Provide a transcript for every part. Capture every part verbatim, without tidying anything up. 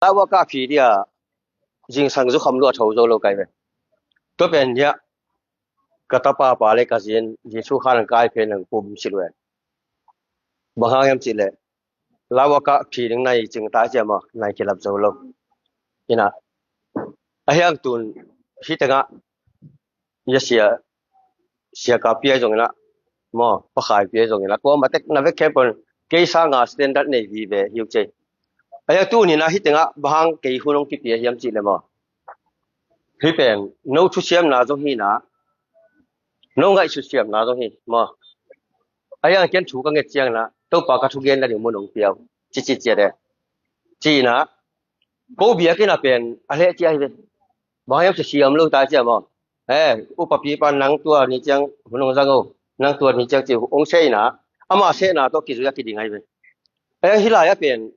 Lauhuaka phi dia zingsang zukham lua tho zo lo kai ve. Tua pen dia ka tapa pa le ka zin Jesu khan kai phen nang pum si luen. Bang hang hiam cih leh lauhuaka phi ding nai cing ta cia maw, nai kilap zo lo. Ina a hiang tun hi tengah ia sia sia ka pia zong ina maw, pakhai pia zong ina ko ma tek na vek khem pon kei sanga standard nei vive hiu cei. A hiang tun ina hi tengah bang hang kei hun hong kipia hiam cih le maw, hi pen no thusiamna zong hi na, no ngaihsut siamna zong hi maw. A hiang ken thu ka nget ciang na Topa ka thugen na ding mun hong piau cici cia de. Ci na ko biakinn a pen a leh cia hi ve. Bang hiam cia siam lo ta cia maw. Eh, upapi pa nang tua ni ciang hun hong zang o, nang tua ni ciang ci hong sei na, ama sehna tawh kizui a kiding ahi ve. Eh, hi lai a pen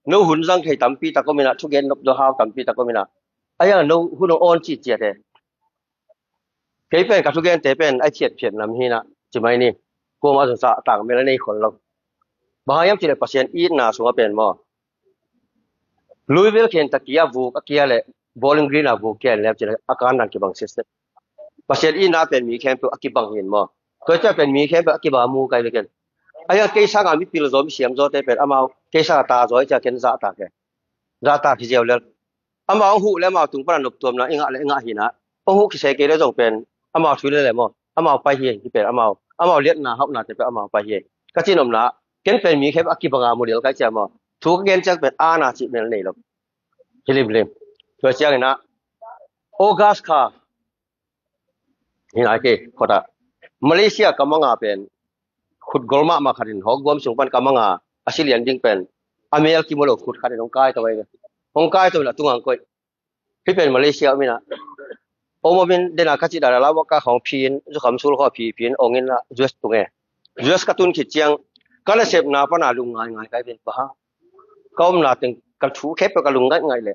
no hun zang thei tampi tak om ina, thugen nop do hau tampi tak om ina, a hiang no hun hong on ci cia te. Kei pen ka thugente pen ai thiat phiat nam hi na, ci mai ni. Kuama zong sa tang mel a nei khol lo. Bang hang hiam cih leh Pasian itna sungah pen maw, Louisville, Kentucky a vuk a kia le Bowling Green a vuk kia lem cih leh a kan dan kibang sitset. Pasian itna pen mi khempeuh a kibang hi in maw. Tua cia pen mi khempeuh a kibang a mu kai ve ken. A hiang kei sanga mi pil zaw mi siam zaw te pen amau kei sanga ta zaw i cia ken zahtak e. Zahtak hi ziau lel. Amau hong huh le amau tung pana noptuamna i ngah le i ngah hi na. Hong huh kisei kei le zong pen amau thu le le maw, amau pai hi hi pen amau, amau liatna hauhnate pen amau pai hi. Ka cin omna ken pen mi khempeuh a kibanga mu lial kai cia maw. Thu ka gen ciang pen ana cih mel nei lo. Hi limlim. Tua ciang ina August kha hi nai kei khota Malaysia ka manga pen khut gol mahmah khatin hawk guam sung pan ka manga a si lian ding pen a mel kimu lo khut khatin hong kai to ai ve. Hong kai to ina tungang koih. Hi pen Malaysia om ina om om in dena ka cih dana lauhuaka khawng phin zukham sul khaw phi phin ong ina U S tung e. U S ka tun khit ciang ka nasepna pana lung ngaingai kai ve. Bang hang ka omna teng ka thu khempeuh ka lung ngaingai le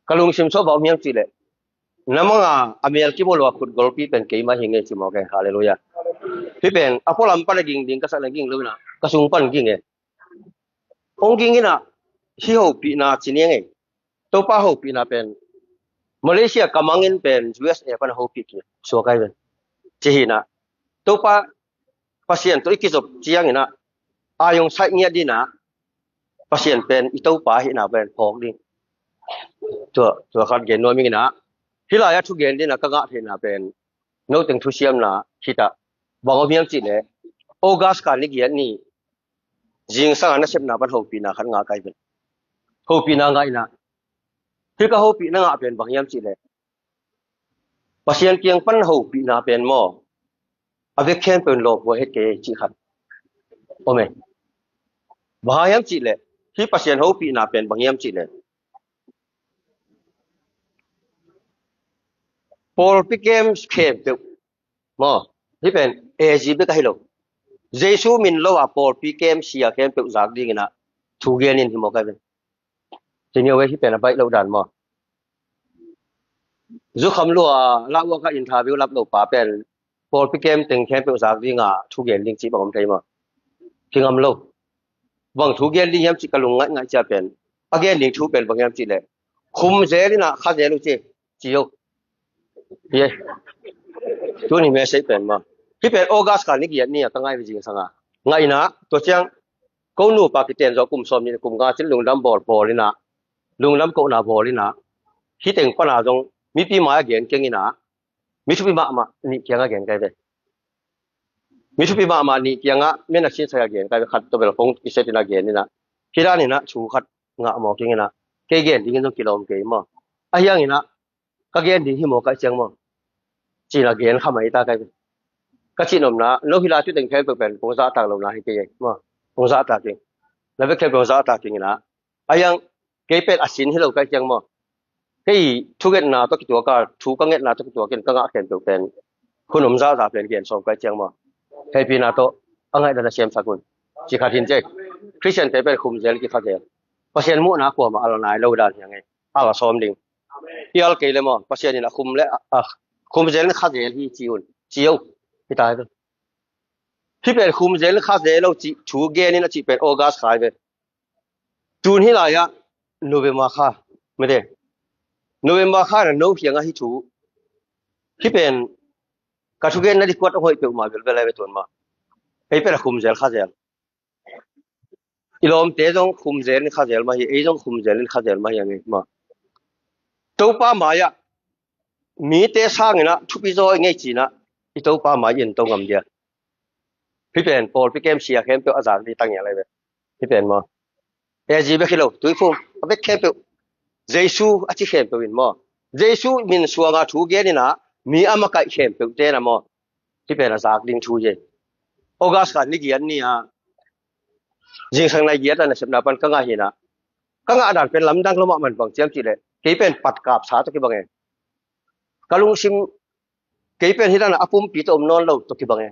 ka lungsim sawh bang om hiam cih leh na manga a mel kimu lo a khut golpi pen keimah hi nge ci mawk e. Halleluiah. Hi pen a pualam pan a ging ding ka sak le ging lo ina ka sung pan ging e. Hong ging ina hi hopihna ci niang e. Topa hopihna pen Malaysia ka mangin pen U S A pan a hopih ki suak ai pen ci hi na. Topa Pasian tawh i kizop ciang ina a yong saih ngiat dina Pasian pen i Topa hihna pen phawk ding. Tua tua khat gen nuam ing ina hi lai a thu gen dina ka ngah theihna pen no teng thusiamna khita bang om hiam cih leh August ka ni giat ni zingsanga nasepna pan hopihna khat ngah kai pen. Hopihna ngah ina hi ka hopihna ngah pen bang hiam cih leh Pasian kiang pan hopihna pen maw a vek khempeuh in lawp hua het kei cih khat om e. Bang hang hiam cih leh hi Pasian hopihna pen bang hiam cih leh pawlpi kem khempeuh maw hi pen A G bek ahi lo. Jesu min lo a pawlpi kem sia khempeuh zak ding ina thu gen in hi maw kai pen. Ci niau e hi pen a baih lo dan maw. Zukham lua lauhuaka interview lap lo pa pen pawlpi kem teng khempeuh zak dinga thu gen ding cih bang om thei maw. Kingam lo. Bang thu gen ding hiam cih ka lung ngaingai cia pen a gen ding thu pen bang hiam cih leh khum zel ina kha zel uh ci ci uh. Ye. Tuni message pen maw hi pen August ka ni giat ni a ka ngai zingsanga ngah ina tua ciang ko nupa kiten zaw kum sawm ni kum nga cin lungdam bawl bawl ina lungdam kohna bawl ina hi teng pana zong mipi mai a gen keng ina mi thupi mahmah nih kianga gen kai ve. Mi thupi mahmah nih kianga men a sin saya gen kai ve khat to bel kong i set ina gen ina hi dan ina thu khat ngah maw keng ina kei gen dingin zong kilawm kei maw. A hiang ina ka gen ding hi maw kai ciang maw. Cina gen kha mai ta kai ve. Ka cin omna no hi lai tu teng khempeuh pen kong zahtak lo na hi kei maw. Kong zahtak keng. Na vek khempeuh kong zahtak keng ina a hiang kei pen a sin hi lo kai ciang maw. Kei thu ngetna tawh kituak a thu ka ngetna tawh kituak in ka ngah khempeuh pen hun om zahzah pen gen sawm kai ciang maw. Heipina tawh a ngaihdan a siamsak un. Ci khat hin cei Christian te pen khum zel kikha zel Pasian muhna kuama a la nai lo dan hiang e. A la sawm ding i al kei le maw Pasian in a khum le a khum zel in kha zel hi ci un. Ci uh hi tai ve. Hi pen khum zel in kha zel lo cih thu gen in a cih pen August khai ve. Tun hi lai-ah November kha, mede, November kha na no hiang ahi thu. Hi pen ka thugen na dikuat a hoih peuhmah belbel ai ve tuan mah. Ei pen a khum zel kha zel. I lawmte zong khum zel in kha zel mah hi, ei zong khum zel in kha zel mah hi a ngei mah. Topa mai-ah mite sanginah thupi zaw i ngei cinah i Topa mai-ah i en to ngam dia. Hi pen pawlpi kem sia khempeuh a zak di tangial ai ve. Hi pen maw? Ezi bek hi lo, tuiphum a bek khempeuh, Jesu a ci khempeuh in maw, Jesu min suanga thu geninah mi a makaih khempeuh tena maw, hi pen a zak ding thu hi. August kha ni giat ni-a zingsang nai giat a nasepna pan ka ngah hinah, ka ngah dan pen lamdang lo mahmah, bang ciam cihleh kei pen pat kapsa tawh kibang e. Ka lungsim kei pen hi dan a pumpi tawh om nawn lo tawh kibang e.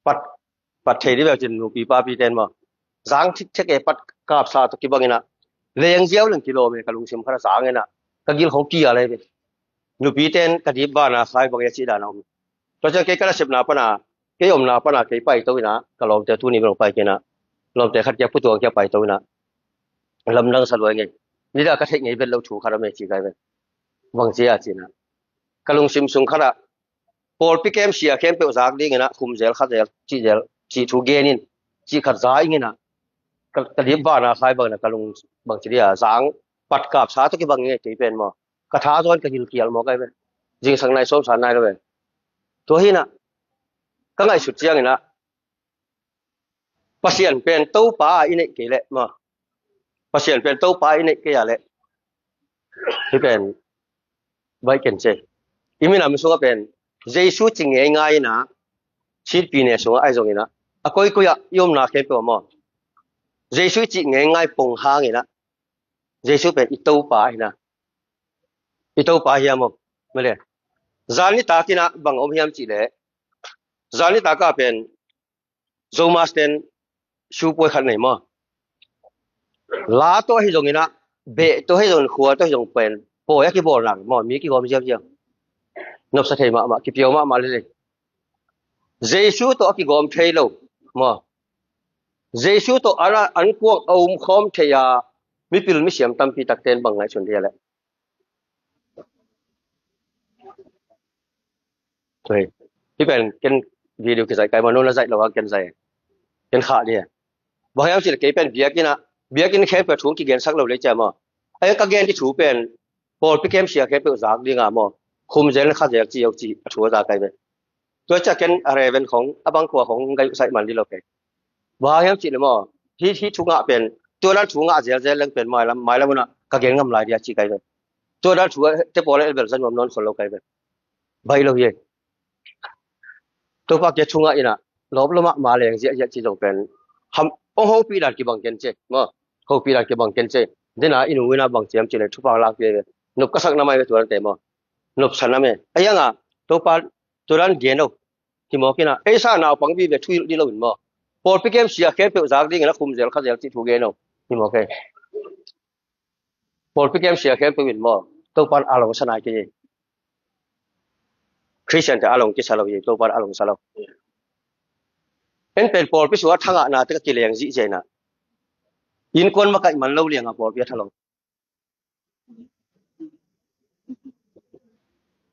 Pat, pat thei di bel cin nupi papi ten maw, zang thikthek e, pat kapsa tawh kibanginah leng ziau leng kilawm e. Ka lungsim khat a zanginah ka gil khong kial e ve. Nupi ten ka dip bana khai bang e cih dan a om. Tua ciang kei ka nasepna pana, kei omna pana kei paito inah ka lawmte tuni bel pai kei inah, lawmte khat kia putuang kia paito inah lamdang sa luai ngei. Nida ka theih ngei vet lo thu khat a me ci kai vet. Bang cia cinah ka lungsim sung khatah pawlpi kem sia khempeuh zak dinginah khum zel kha zel cih zel cih thu genin cih khat za inginah ka, ka dip bana khai bangna ka lung bang ci dia zang pat kapsa tawh kibang nge kei pen maw. Ka tha zawn ka gil kial maw kai pen. Zingsang nai sawmsa nai lo pen. Tua hinah ka ngaihsut cianginah Pasian pen Topa i neih kei leh maw, Pasian pen Topa i neih kei a leh hi pen baih ken ce. I minam sungah pen Jesu ci ngeingai inah, sitpi ne sungah ahi zonginah a koikoi ah i omna khempeuh ah maw, Jesu i cih ngeingai pong hanginah Jesu pen i Topa ahi na. I Topa hiam maw? Male. Zan nitak inah bang om hiam cihleh, zan nitak ah pen Zomas ten su puai khat nei maw. La tawh ahi zonginah, beh tawh ahi zongin, khua tawh ahi zong pen pawi a kibawlnak maw, mi kigawm ziauziau. Nopsa thei mahmah, kipiau mahmah lele. Jesu tawh a kigawm thei lo maw, Jesu tawh an, an kuang a um khawm thei a mipil misiam tampi takte in bang ngaihsun dia leh. Hi pen ken video kizaih kai maw, nuna zaih lo a ken zaih, ken khah dia. Bang hiam cihleh kei pen biakinn ah, biakinn khempeuh thu kigensak lo lei cia maw. Ai ka gen di thu pen pawlpi kem sia khempeuh zak dinga maw, khum zel kha zel ci au ci a thu a za kai ve. Tua cia ken a reven khong a bang kua khong gai uh saih man di lo kei. Bang hiam cihleh maw, hi, hi thu ngah pen, tua dan thu ngah zelzel leng pen mailam, mailam unah ka gen ngam lai dia ci kai ve. Tua dan thu te pawl a elbel zan nuam nawn khol lo kai ve. Bai lo hi. Topa kia thu ngah inah lawp lo mahmah leng ziahziah ci zong pen ham ong hopih dan kibang ken ce maw. Hopih dan kibang ken ce. Dena i nu inah bang ciam cihleh thupha lak pia ve. Nop ka sak na mai ve tua dan te maw. Nopsa na me. A ianga Topa tua dan gen lo. Hi mawk inah ei sa naupang vive thu hilh di lo in maw. Pawlpi kem sia khempeuh zak dingin a khum zel kha zel cih thu gen lo. Hi mawk e. Pawlpi kem sia khempeuh in maw, Topan a long sa nai kei hi. Khristian te a long kisa lo hi, Topan a long sa lo. En pen pawlpi sua thangahnate ka kileng zihziah inah innkuan makaih man lo lianga pawlpi a tha lo.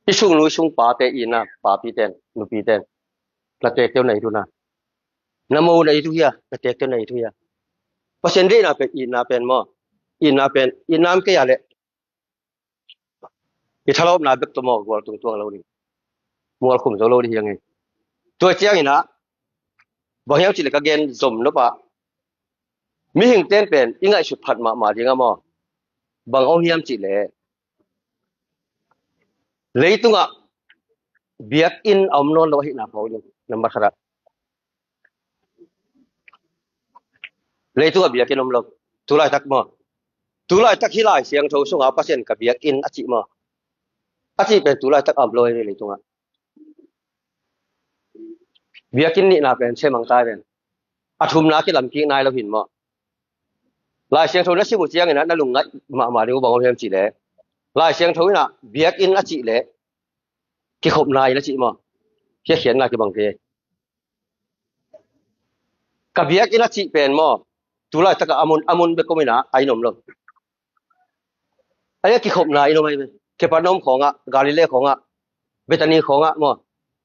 I sungnu i sungpate itna, papi ten, nupi ten, na teek teu na it uh na. Na mo na it uh hia, na teek teu na it uh hia. Pasian deihna pen itna pen maw, itna pen itna om kei a leh i thalawpna bek tawh maw gual tungtuang lo ding, mual khum zo lo ding hi a ngei. Tua cianginah bang hiam cihleh ka gen zom nop ah, mihing ten pen i ngaihsut phat mahmah ding a maw, bang om hiam cihleh leitungah biakinn a om nawn lo ahihna phawk ding. Nambat khatah leitungah biakinn om lo. Tulaitak maw, tulaitak hih Lai Siangtho sungah Pasian ka biakinn a cih maw, a cih pen tulaitak a om lo hi leitungah. Biakinn nihna pen semang tai pen a thumna kilam kik nai lo hin maw. Lai Siangtho na sim uh cianginah na lungngaih mahmah ding uh bang om hiam cihleh, Lai Siangtho inah biakinn a cihleh kikhopna inn a cih maw, khiakhiatna kibang thei. Ka biakinn a cih pen maw, tulaitakah a mun, a mun bek om inah a inn om lo. A ia kikhopna inn om ahi ve. Capernaum khawngah, Galilee khawngah, Bethany khawngah maw.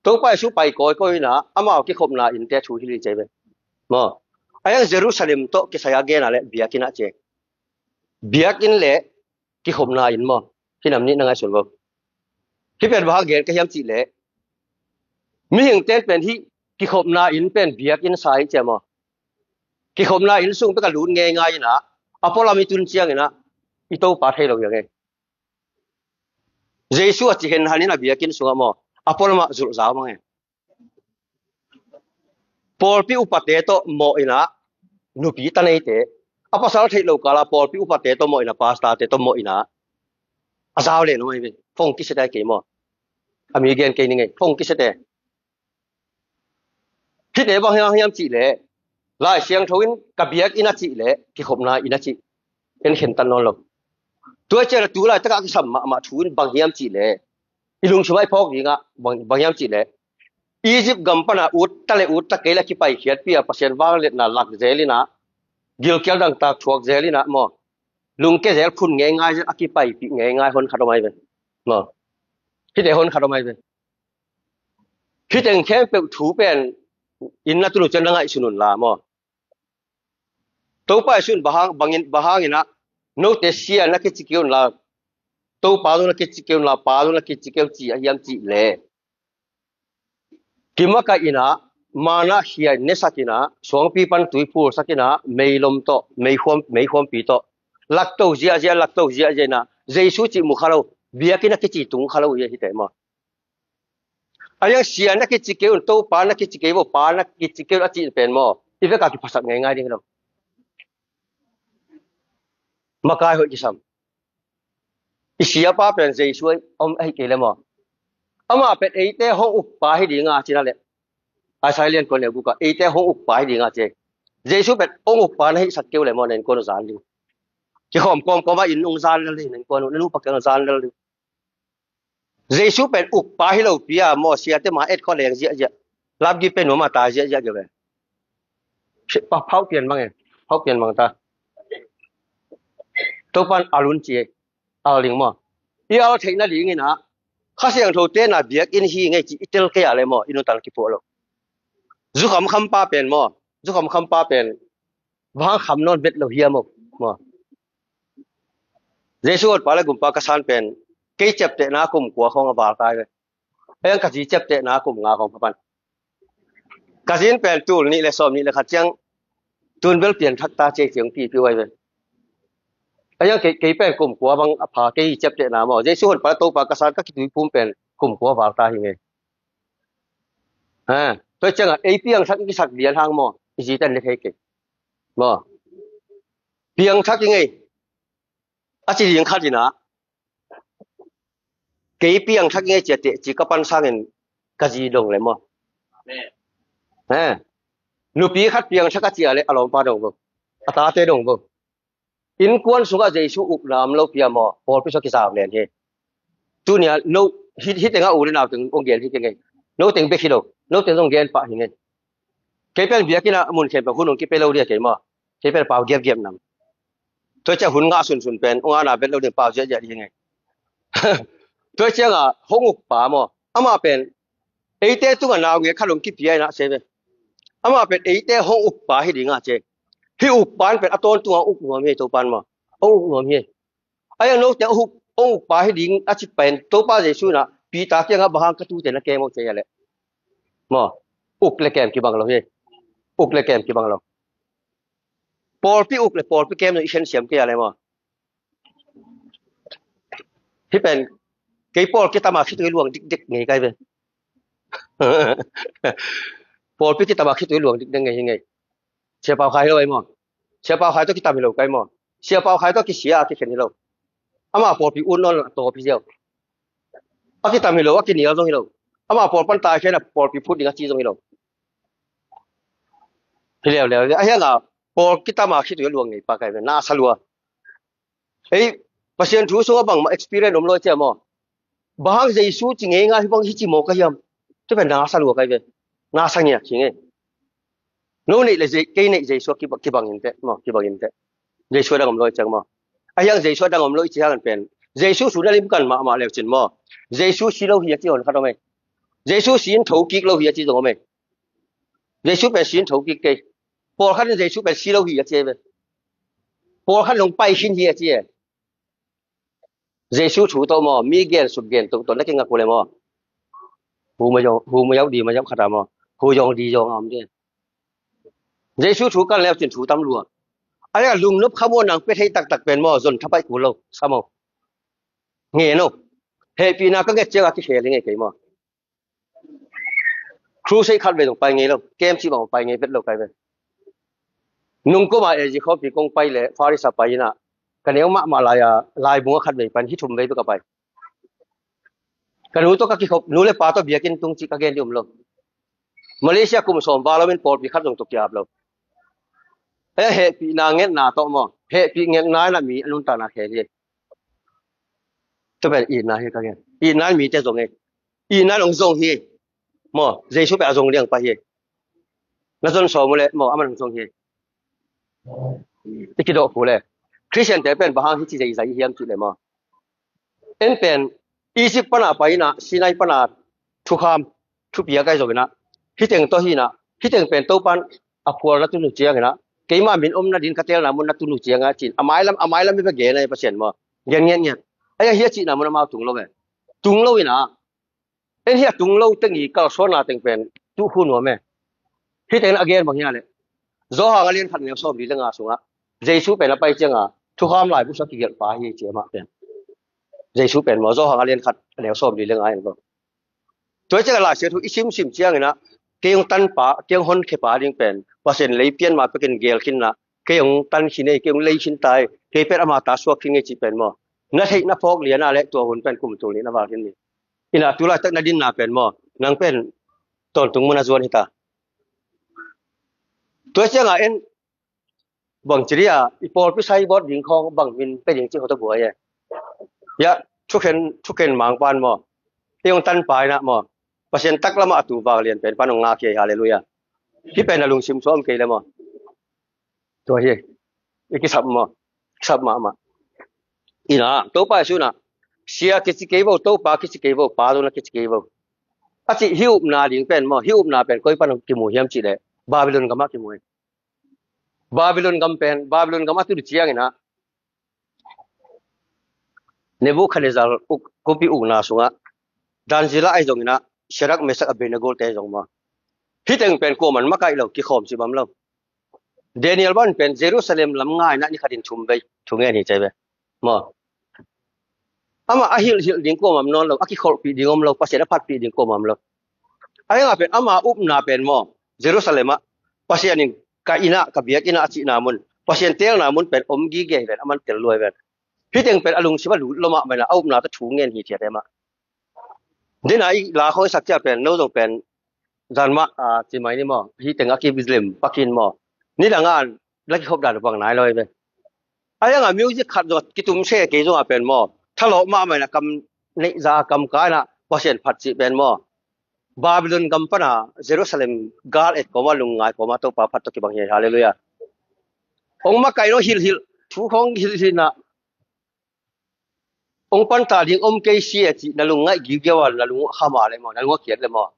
Topa Jesu pai kawikawi inah amau kikhopna innte thu hilh hi ci ahi ve. Maw. A ia Jerusalem tawh kisai a gen a leh biakinn ah ci. Biakinn le kikhopna inn maw. Hi nam nih na ngaihsun vo. Hih pen bang hang gen ka hiam cih leh, mihingte in pen hih kikhopna inn pen biakinn sa hi ci a maw. Kikhopna inn sung bek a lut ngeingai inah a pualam i tun ciang inah i Topa thei lo hi a ngei. Jesu a ci henhan inah biakinn sungah maw, a pualamah zulhzau mang e. Pawlpi upate tawh mawh inah nupi ta neite, a pasal theih lo kala pawlpi upate tawh mawh inah, pastorte tawh mawh inah a zau le nung ahi ve. Phone kisiate kei maw. A mi gen kei ni ngei, phone kisiate. Hihte bang hiam hiam cih leh, Lai Siangtho in ka biakinn a cih leh kikhopna inn a cih. En khentat nawn lo. Tua ciang a tu laitakah a kisam mahmah thu in bang hiam cih leh, i lungsim ah i phawk dingah bang, bang hiam cih leh, Egypt gam pana ut ta le ut ta kei le kipaikhiatpi a Pasian vangliatna lak zel inah, gilkial dangtak thuak zel inah maw, lungke zel, phun ngeingai zel a kipaipih ngeingai hon khat om ahi ve. Maw. Hihte hon khat om ahi ve. Hih teng khempeuh thu pen inn na tun uh ciang na ngaihsun un la maw. Topa Jesu in bang hang, bangin, bang hang inah note sia na kici kei un la, Topa zong na kici kei un la, Pa zong na kici kei un ci a hiam cih leh, kimakaih inah, manna khia in nesak inah, suangpi pan tui phulsak inah, meilom tawh, meikhuam, meikhuampi tawh lakto ziahziah, lakto ziahziah inah, Jesu cih mu kha lo, biakinn a kici tung kha lo hi a hihte maw. A ia sia na kici kei un, Topa na kici kei vo, Pa na kici kei un a cih pen maw, i veka kiphasak ngeingai ding hi lo. Makai hoih kisam. I siapa pen Jesu ahi, om ahi kei le maw. Amah pen eite hong ukpa hi dinga ci na le. Isaiah lian kua neu gukah eite hong ukpa hi dinga ci. Jesu pen hong ukpa na hihsak kei uh le maw, na innkuan uh zan ding. Kikhawm kawmkawm ah inn hong zan lel ding, na innkuan uh, na nupa kiang zan lel ding. Jesu pen ukpa hi lopi a maw, siate mah et khawh leng ziahziah. Lapgi pen mah tai ziahziah kei ve. Phauh pian mang e, phauh pian mang ta. Topan al un ci e, al ding maw. I al theihna dingin ah Kha Siangtho te na biakinn hi ngei ci i tel kei a le maw, i nuntak kipuah lo. Zukham khampa pen maw, zukham khampa pen bang hang kham nawn bet lo hiam maw. Jesu honpa le gumpa ka san pen kei ciaptehna kum kua khawng a val kai ve. Eng ka zi ciaptehna kum nga khawng pha pan. Ka zin pen tul nih le sawm nih le khat ciang tun bel piangthak ta ciai ciang pipi uai ve. Eng kei, kei pen kum kua bang a pha kei ciaptehna maw. Jesu honpa le Topa ka san ka kituiphum pen kum kua val ta hi ngei. Ha, tua ciangah ei piangthak i kisak lian hang maw, i zite ne thei kei. Maw. Piangthak i ngei. A ci ding khat inah. Kei piangthak i ngei ciate ci ka pan sangin ka zi dong le maw. Ha. Nupi khat piangthak a ci a le a lawmpa dong bo. A tate dong bo. Innkuan sungah Jesu ukna om lo pi a maw, pawlpi sua kizau len hi. Tunia no, hi, hi tengah u le nau teng hong gen hi kei ngei. No teng bek hi lo. No teng hong gen pah hi ngei. Kei pen biakinn ah mun khempeuh hun hong kipia lo dia kei maw. Kei pen pau giapgiap nam. Tua ciah hun ngah sunsun pen hong ana bet lo ding pau ziahziah ding hi ngei. Tua ciangah hong ukpa maw. Amah pen eite tungah naungek khat hong kipia inah se ve. Amah pen eite hong ukpa hi dingah ce. Hih ukpa in pen a tawntunga uk nuam hi, Topa in maw. Hong uk nuam hi. A iang note hong uk, hong ukpa hi ding a ci pen Topa Jesu inah Peter kiangah bang hang ka tute na kem uh ci a le. Maw. Uk le kem kibang lo hi. Uk le kem kibang lo. Pawlpi uk le pawlpi kem zong i khen siam kei a le maw. Hih pen kei pawl kitama khitui luang dikdek ngei kai ve. Pawlpi kitama khitui luang dikdek ngei hi ngei. Sia Pau Khai hi lo ai maw. Sia Pau Khai tawh kitam hi lo kai maw. Sia Pau Khai tawh kisia a kikhen hi lo. Ama pawlpi ut nawn a tawp hi ziau. A kitam hi lo, a kinial zong hi lo. Ama pawl pan tai khen a pawlpi phut ding a ci zong hi lo. Hi leuleu a hianga pawl kitama khitui luang ngei pa kai ve na sa lua. Ei, Pasian thu sungah bangmah experience om lo cia maw. Bang hang Jesu ci ngeingai hi bang hi ci maw ka hiam. Tua pen na sa lua kai ve. Na sa ngiak hi ngei. No neih le kei neih Jesu kibang in teh maw, kibang in teh. Jesu a dang om lo ciang maw. A hiang Jesu a dang om lo i ci hang pen Jesu thu na limkan mahmah leu cin maw, Jesu si lo hi a ci hon khat om ei. Jesu si in tho kik lo hi a ci zong om ei. Jesu pen si in tho kik kei. Pawlkhat in Jesu pen si lo hi a ci ei ve. Pawlkhat in hong pai khin hi a ci ei. Jesu thu tawh maw, mi gen suk gen tuk tawh na kingak uh le maw, hu ma yau, hu ma yau di ma yau khata maw, hu yong di yong a om ding. Jesu thu kan leu cin thu tam lua. A leh lungnop kha maw, nang pia thei taktak pen maw, zon thapaih kul lo sa maw. Nge no. Hehpihna ka nget ciang a kikhel hi ngei kei maw. Crusade khat vei zong pai ngei lo, kem cih bang pai ngei vet lo kai ve. Nungkum a A G khawmpi kong pai le Farisa pai inah, ka neu mahmah lai a, laibung a khat vei pai in, hi thum vei bek a pai. Ka nu tawh ka kikhop, nu le pa tawh biakinn tung cih ka gen ding um lo. Malaysia kum sawm val om in pawlpi khat zong tawh ki-ap lo. Hehpihna ngetna tawh maw, hehpih ngetna inah mi a nuntakna khel hi. Tua pen itna hi ka gen. Itna in mite zong hi. Itna in hong zong hi. Maw, Jesu pen a zong liang pah hi. Na zon sawm uh leh maw, aman hong zong hi. I kidawh kul leh, Khristiante pen bang hang hici zeizai i hiam cih leh maw, en pen Egypt pana pai inah, Sinai pana thukham thupi a kai zong inah, hiteng tawh hi inah, hiteng pen Topan a phual na tun uh ciang inah, keima min om nadin ka telna mun na tun uh ciang a cin, a mailam, a mailam i va gen a i Pasian maw, gen ngiat ngiat. A ia hi a cihna mun amau tung lo ve. Tung lo inah, en hi a tung lo teng i kalsuanna teng pen tuh khu nuam e. Hiteng a gen bang hia leh, Johan a lian khat neu sawm li le nga sungah Jesu pen a pai cianga thukham laibu sua kigelh pa hi ci amah pen. Jesu pen maw, Johan a lian khat neu sawm li le nga en lo. Tua ciangah Lai Siangtho i simsim cianginah, kei hong tanpa, kei hong honkhiapa ding pen Pasian lei pian ma pekin gel khin inah, kei hong tan khin ei, kei hong lei khin ta ei, kei pen ama ta suak khin ngei cih pen maw, na theih na phawk liana le tua hun pen kum tul nih na val khin ni. Inah tu laitak na dinna pen maw, nang pen tawntung mun a zuan hi ta. Tua ciangah en bang ci dia, i pawlpi saibawt ding khawng bang min pe ding ci hota buai e. Ia, thukhen, thukhen mangpan maw, i hong tanpa inah maw, Pasian taklamah a tu vang lian pen pan hong ngak hi ei, halleluiah. Hih pen a lungsim suam kei le maw. Tua hi, i kisap maw, kisap mahmah. Inah Topa Jesu inah, Sia kici kei vo, Topa kici kei vo, Pa zong na kici kei vo, a cih hih upna ding pen maw, hih upna pen koi pan hong kimu hiam cih leh, Babylon gamah kimu hi. Babylon gam pen, Babylon gam a tun cianginah Nebuchadnezzar uk, kupi ukna sungah Daniel ahi zonginah Shadrach, Meshach, Abednego te zong maw, hiteng pen kuaman makaih lo, kikhawm cibam lo. Daniel bang pen Jerusalem lam ngainah ni khatin thum vei thungen hi cei ve maw. Amah a hilhhilh ding kuamam nawn lo, a kikholhpih ding om lo, Pasian a phatpih ding kuamam lo. Ahi hangah pen ama upna pen maw, Jerusalem ah Pasian in ka innah, ka biakinnah a cihna mun, Pasian teelna mun pen om gige hi ven, aman tel luai ven. Hiteng pen a lungsim a lut lo mahmah inah a upna tawh thu ngen hi thiat e mah. Dina i la khawng i sak ciah pen no zong pen zan mah a ci mai ni maw, hiteng a kibilem pakin maw, nidang a la kikhop dan bang nai lo hi ve. A hiangah music khat zong kitum se kei zongah pen maw, thalawh mahmah inah kam neihza kam ka inah Pasian phat cih pen maw, Babylon gam pana Jerusalem gal et kawma lungngai kawma Topa phat tawh kibang hi, halleluiah. Hong makaih lo hilhhilh, thu khawng hilhhilh inah hong panta ding om kei si a cih na lungngaih giugiau a, na lung kham a le maw, na lung a kiat le maw,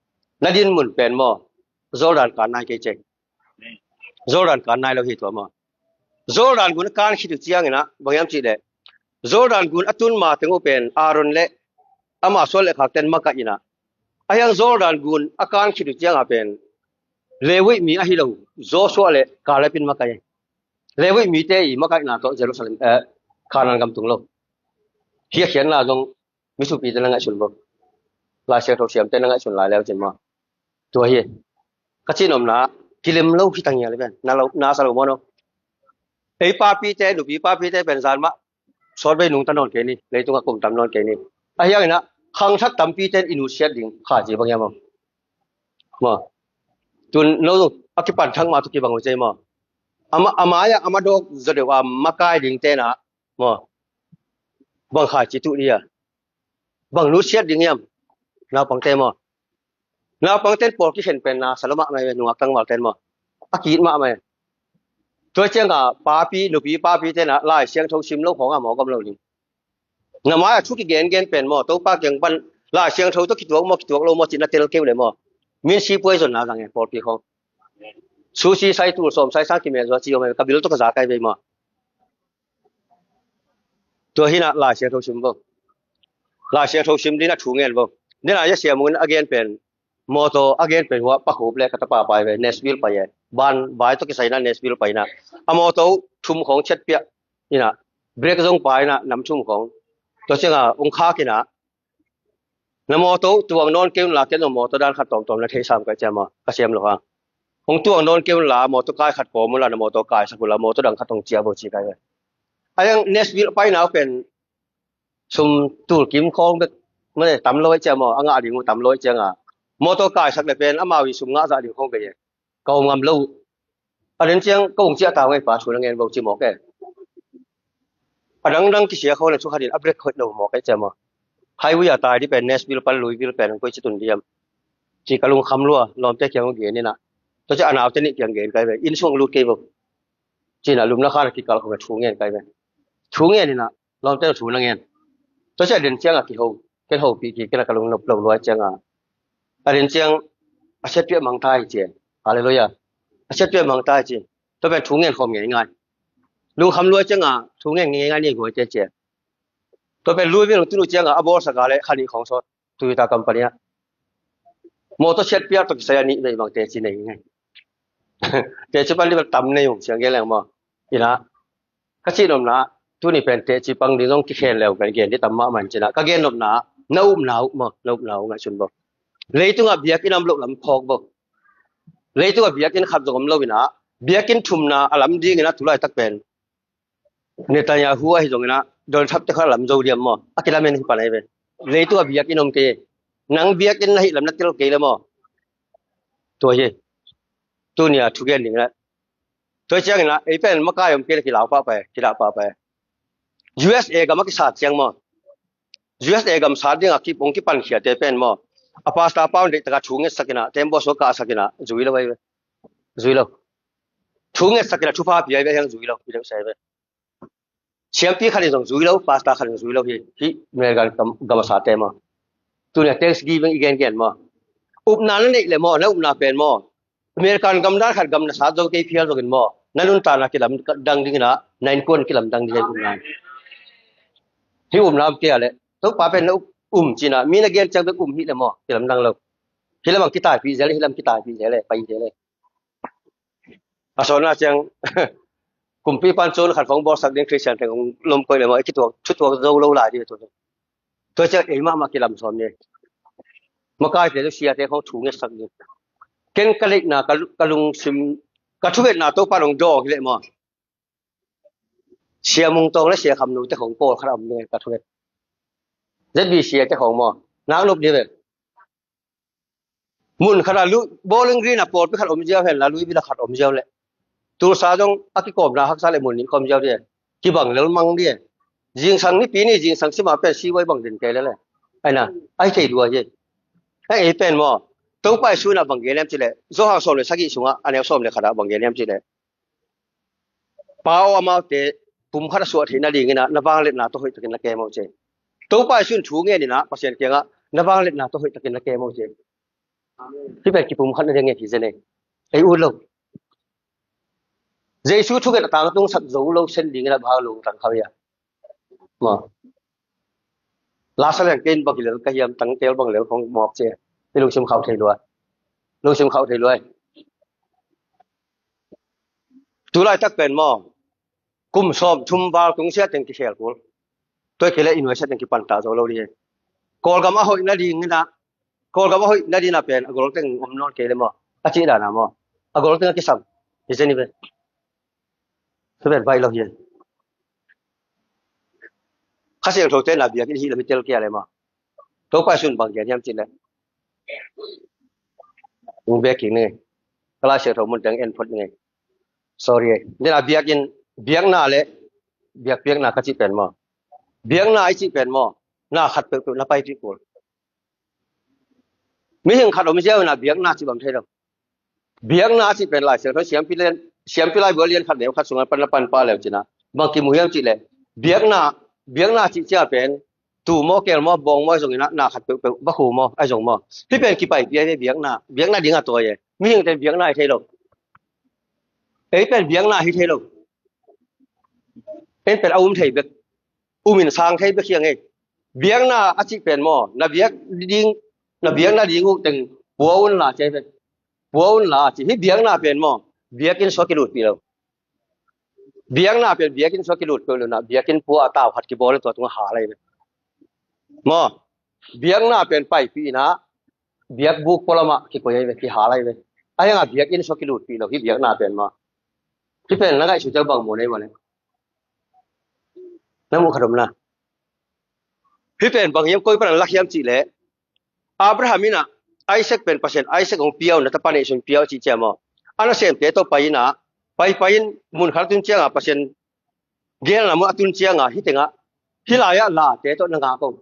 na din mun pen maw, Jordan kan nai kei cei. Jordan kan nai lo hi tua maw. Jordan gun a kan khit uh cianginah bang hiam cih leh, Jordan gun a tun ma teng uh pen Aaron le ama suan le khakten makaih inah, a hiang Jordan gun a kan khit uh ciangah pen Levi mi ahi lo Joshua le Caleb in makaih. Levi mite i makaihna tawh Jerusalem, eh, Canaan gam tung lo. Hi a khiatna zong mi supite na ngaihsun bo. Lai Siangtho siamte na ngaihsun lai leu cin maw. Tua hi. Ka cin omna, kilem lo hi ta ngial hi pen. Na lo, na sa lo maw no. Ei papite, nupi papite pen zan mah sawtvei nungta nawn kei ni, leitungah kum tam nawn kei ni. A hianginah khangthak tampite in i nusiat ding kha ci bang hiam maw. Maw. Tun no a kipan thak ma tu kibang uh cei maw. Ama, ama ia, ama dawk zaw deuh a makai ding tenah maw, bang khai ci tuh dia, bang nusiat ding hiam? Naupangte maw. Naupangten pawl kikhen pen na sa lo mahmah e, nungak tangvalten maw. A ki-it mahmah e. Tua cianga papi, nupi papi tenah Lai Siangtho sim lo khawngah mawk om lo ding. Na mai-ah thu kigengen pen maw, Topa kiang pan Lai Siangtho tawh kituak maw, kituak lo maw, cih na tel kei uh leh maw, minsi puai zonna zang e, pawlpi khawng. Sushi sai tul sawm sai sang kimel zaw ci om e, ka bil tawh ka za kai vei maw. Tua hi na Lai Siangtho sim vo. Lai Siangtho sim ding a thu ngen vo. Nena ya Sia Mung in a gen pen, mawtaw a gen pen hua Pa Khup le ka tapa pai ve, Nashville pai e. Ban vai tawh kisai na Nashville pai na. A mawtaw thum khawng chet piah ina, brake zong pai na, nam thum khawng. Tua cianga ong khak ina, na mawtaw tuang nawn kei un la, ken zong mawtaw dan khat tawmtawm na thei sam kai ciama, ka siam lo ha. Ong tuang nawn kei un la, mawtaw kai khat kawm un la, na mawtaw kaisak un la, mawtaw dang khat ong ciah vo ci kai ve. A yang Nashville pai nau pen sum tul kim khawng bek, mane tam lo ai ciama, a ngah ding uh tam lo ai cianga. Mawtaw kaisak le pen amau i sum ngah zah ding khawng bei e. Ka om ngam lo uh. A den ciang ka ung ciah tau ngai pa, thu na ngen vo ci mawk e. A dangdang kisia khawng le thu khatin a brake hoih lo mawk e ciama. Highway a tai di pen Nashville pan Louisville pen koi ci tun diam. Ci ka lungkham lua, lawmte kiang ong gen ina. Tua ci a naute nih kiang gen kai ve. Inn sung lut kei vo. Ci na lumna khan a kikal khawng thu ngen kai ve. Thu ngen ina, lawmte thu na ngen. Tua ci a den cianga kiho, ken hopi ki, ken a ka lungnop lo luai cianga. A den ciang a siatpiah mangtai ci e. Halleluiah. A siatpiah mangtai ci. Tua pen thu ngen khawm ngei ngai. Lungkham luai cianga thu ngen ngei ngai ni guai te ci e. Tua pen Louisville tunu cianga a bawlsak a le khan ih khawng sawt. Toyota company ah. Mawtaw siatpiah tawh kisai a nih vei bang teci nei ngai. Teci pan di bel tam nei ung ciang gen leng maw. Ina, ka cih nopna, tuni pen teci pang ding zong kikhen leu kan gen di tam mahmah in cina. Ka gen nopna, na upna uh maw, na upna uh ngaihsun vo. Leitungah biakinn a om loh lam phawk vo. Leitungah biakinn khat zong om lo ina, biakinn thumna a lam ding ina tulaitak pen Netanyahu ahi zong ina, Donald Trump te khat a lam zo diam maw. A kilamen hi pan ahi ve. Leitungah biakinn om kei. Nang biakinn na hih lam na tel kei le maw. Tua hi. Tuni a thugen ding ina. Tua ciang ina, ei pen makai om kei le kilau pahpah e, kidah pahpah e. U S A gam a kisat ciang maw. U S A gam sat dingah kip ong kipankhiate pen maw. A pastor pa un deihtaka thu ngetsak ina, tembaw sua kahsak ina, zui lo ahi ve. Zui lo. Thu ngetsak ina, thupha pia ahi ve, hiang zui lo, i deuh sai ve. Siampi khat in zong zui lo, pastor khat in zong zui lo hi, hi American gam, gam a sate maw. Tuni a Thanksgiving i gengen maw. Upna na neih le maw, na upna pen maw. American gam dan khat gam na sat zong kei phial zongin maw. Na nuntakna kilam dang ding ina, na innkuan kilam dang ding hi upna. Hi upna om kei a le. Topa pen na up, um cina, mi na gen ciang bek um hi le maw, kilam dang lo. Hi lam ang kitaipi zel, hi lam kitaipi zel, pai zel. A sawna ciang, kumpi pan cun khat khawng bawlsak ding Christian teng hong lom koih le maw, i kituak, thutuak zo lo lai ding a tua. Tua ciang ei mahmah kilam sawm ni. Makaite tu siate khawng thu ngetsak ding. Ken ka leihna, ka, ka lungsim, ka thungetna Topa hong dawng hi le maw. Sia Mung Tawng le Sia Kham Nu te khawng pawl khat a om ding ka thunget. Z B C te khawng maw. Nak nop ding ve. Mun khat a lu, Bowling Green a pawlpi khat om ziau hen la, Louisville a khat om ziau le. Tulsa zong a kikawmna haksa le mun nih ka om ziau ding. Kibang lel mang ding. Zingsang nipi ni, zingsang sima pen siwai bang din kei le le. Aina, ai thei lua hi. Ai ei pen maw. Topa i suna bang gen em ci le. Johan sawm le sagih sungah, a neu sawm le khat ah bang gen em ci le. Pa aw, amaute pumkhat a suah theih nadingin ah na vangliatna tawh hoihtakin na kem uh ci. Topa Jesuh in thu ngenin ah Pasian kiangah na vangliatna tawh hoihtakin na kem uh ci. Hih pen kipumkhat nading nge hi zen ei. Ei ut lo. Jesuh thunget a tangtungsak zo lo sen dingin ah bang lungtang kha uh hiam? Maw. Lasa leng kein bang hi lel ka hiam, tangtel bang lel khong mawk ci. I lungsim khauh thei lua. Lungsim khauh thei lua. Tulaitak pen maw, kum sawm thum val tung sia teng kikhel kul. Tua kei le i nuai sia teng kipanta zo lo ding hi. Kawlgam a hoih nadingin ah, Kawlgam a hoih nadingin ah pen a gol teng om nawn kei le maw. A cih dan ah maw. A gol teng a kisam. Hi zen hi ve. Thu pen baih lo hi. Kha Siangtho te na biakinn hih lam hi tel kia le maw. Topa Jesuh in bang gen hiam cih le. Ung bek kik ni. Ka Lai Siangtho mun teng en phot ni. Sorry ei. Nidang a biakinn, biakna le, biak, biakna ka cih pen maw. Biakna i cih pen maw. Na khat peuhpeuh na paipih kul. Mihing khat om ziau in ah biakna cih bang thei lo. Biakna cih pen Lai Siangtho siampi lian, siampi laibu lian khat neu khat sungah pan na pan pah leu cin ah bang kimu hiam cih leh. Biakna, biakna cih ciang pen Tuu maw, keel maw, bawng maw, ahi zongin ah na khat peuhpeuh va khu maw, ahi zong maw. Hih pen kipaipih ahi ve, biakna, biakna ding a tawi e. Mihingte in biakna hi thei lo. Ei pen biakna hi thei lo. Ei pen a um thei bek. Um in sang thei bek hi a ngei. Biakna a cih pen maw, na biak ding, na biakna ding uh teng pua un la ci ahi ve. Pua un la ci. Hih biakna pen maw, biakinn sung kilutpih lo. Biakna pen biakinn sung kilut peuh lo in ah, biakinn pua a tau khat kibawl in tua tungah hal ahi ve. Maw, biakna pen paipih in ah, biakbuk pualamah kikoi ahi ve, kihal ahi ve. Ahi hangah biakinn sung kilutpih lo, hih biakna pen maw. Hih pen na ngaihsut tel bang maw nei maw le. Na muh khat om na. Hih pen bang hiam, koi pan a lak hiam cih leh, Abraham in ah Isaac pen Pasian, Isaac hong pia un, na tapa neihsun pia un cih ciang maw, a nasemte tawh pai in ah, pai pai in mun khat a tun ciangah Pasian geelna mun a tun ciangah, hih tengah, hih lai-ah late tawh na ngak un.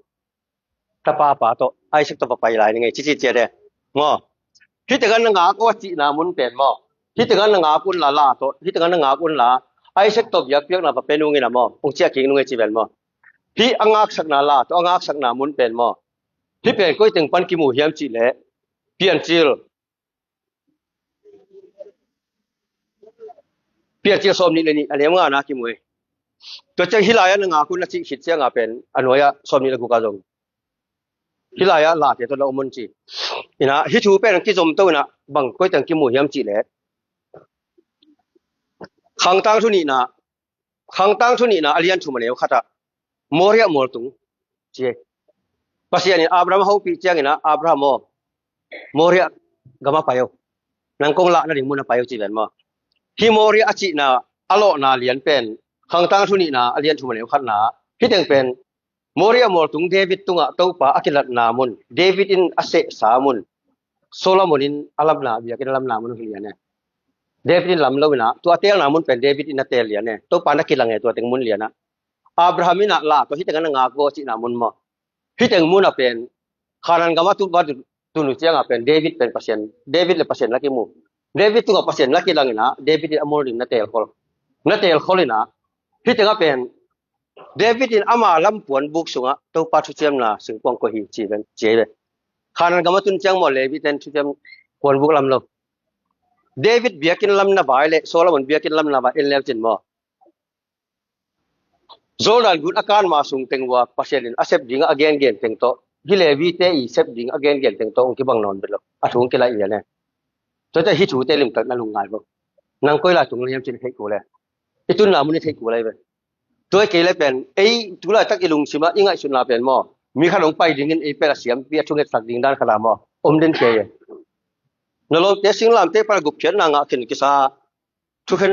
Tapa pa tawh, Isaac tawh va pai lai ni ngei, ci ci ciat e. Maw. Hih tengah na ngak un a cihna mun pen maw, hih tengah na ngak un la, la tawh, hih tengah na ngak un la, Isaac tawh biakpiakna va pia nung in ah maw, hong ciah kik nung e ci ven maw. Hih a ngaksakna la tawh, a ngaksakna mun pen maw. Hih pen koi teng pan kimu hiam cih leh, Piancil, Piancil sawmnih le nih, a neu ngana kimu hi. Tua ciang hih lai-ah na ngak un a cih khit ciangah pen a nuai-ah sawmnih le guk ah zong, hih lai-ah late tawh na om un ci. In ah hih thu pen kizom to in ah bang koi teng kimu hiam cih leh, Khangtang Thu nihna, Khangtang Thu nihna a lian thum a neu khatah, Moria mualtung ci hi. Pasian in Abraham a hopih ciangin ah, Abraham aw, Moria gamah pai o. Nang kong lahna ding munah pai o ci ven maw. Hih Moria a cihna a lawhna lian pen, Khangtang Thu nihna a lian thum a neu khatna, hih teng pen Moria mualtung David tungah Topa a kilatna mun, David in a sehsa mun, Solomon in a lamna, biakinn a lamna mun hi lian e. David in lam lo in ah, tua a teelna mun pen David in a teel lian e. Topa na kilang e, tua teng mun lian ah. Abraham in ah la tawh hih tengah na ngak un a cihna mun maw. Hih teng mun ah pen Khanaan gamah tu va tun uh ciangah pen David pen Pasian, David le Pasian la kimu. David tungah Pasian la kilang in ah, David in a mual ding na teelkhol. Na teelkhol in ah, hih tengah pen David in ama lam puanbuk sungah Topa thuciamna singkuang koih hi ci ven, ci hi ve. Khanaan gamah tun ciang maw, Levi ten thuciam puanbuk lam lo. David biakinn lam na vai le Solomon biakinn lam na vai en leu cin maw, Jordan gun a kan ma sung teng uh a Pasian in a sep dingah a gengen teng tawh, hih Levi te i sep ding a gengen teng tawh hong kibang nawn bel lo. A thu hong kilai lian e. Tuate hih thute limtak na lungngai bawk. Nang koi lai tung hiam cin theih kul e. I tunna mun i theih kul ahi ve. Tua hi kei le pen, ei tu laitak i lungsimah i ngaihsutna pen maw, mi khat hong pai dingin ei pen a siampi a thungetsak ding dan khat a maw, om den kei e. Na lawmte singlamteh pan a gupkhiatna ngah khin kisa, thukhen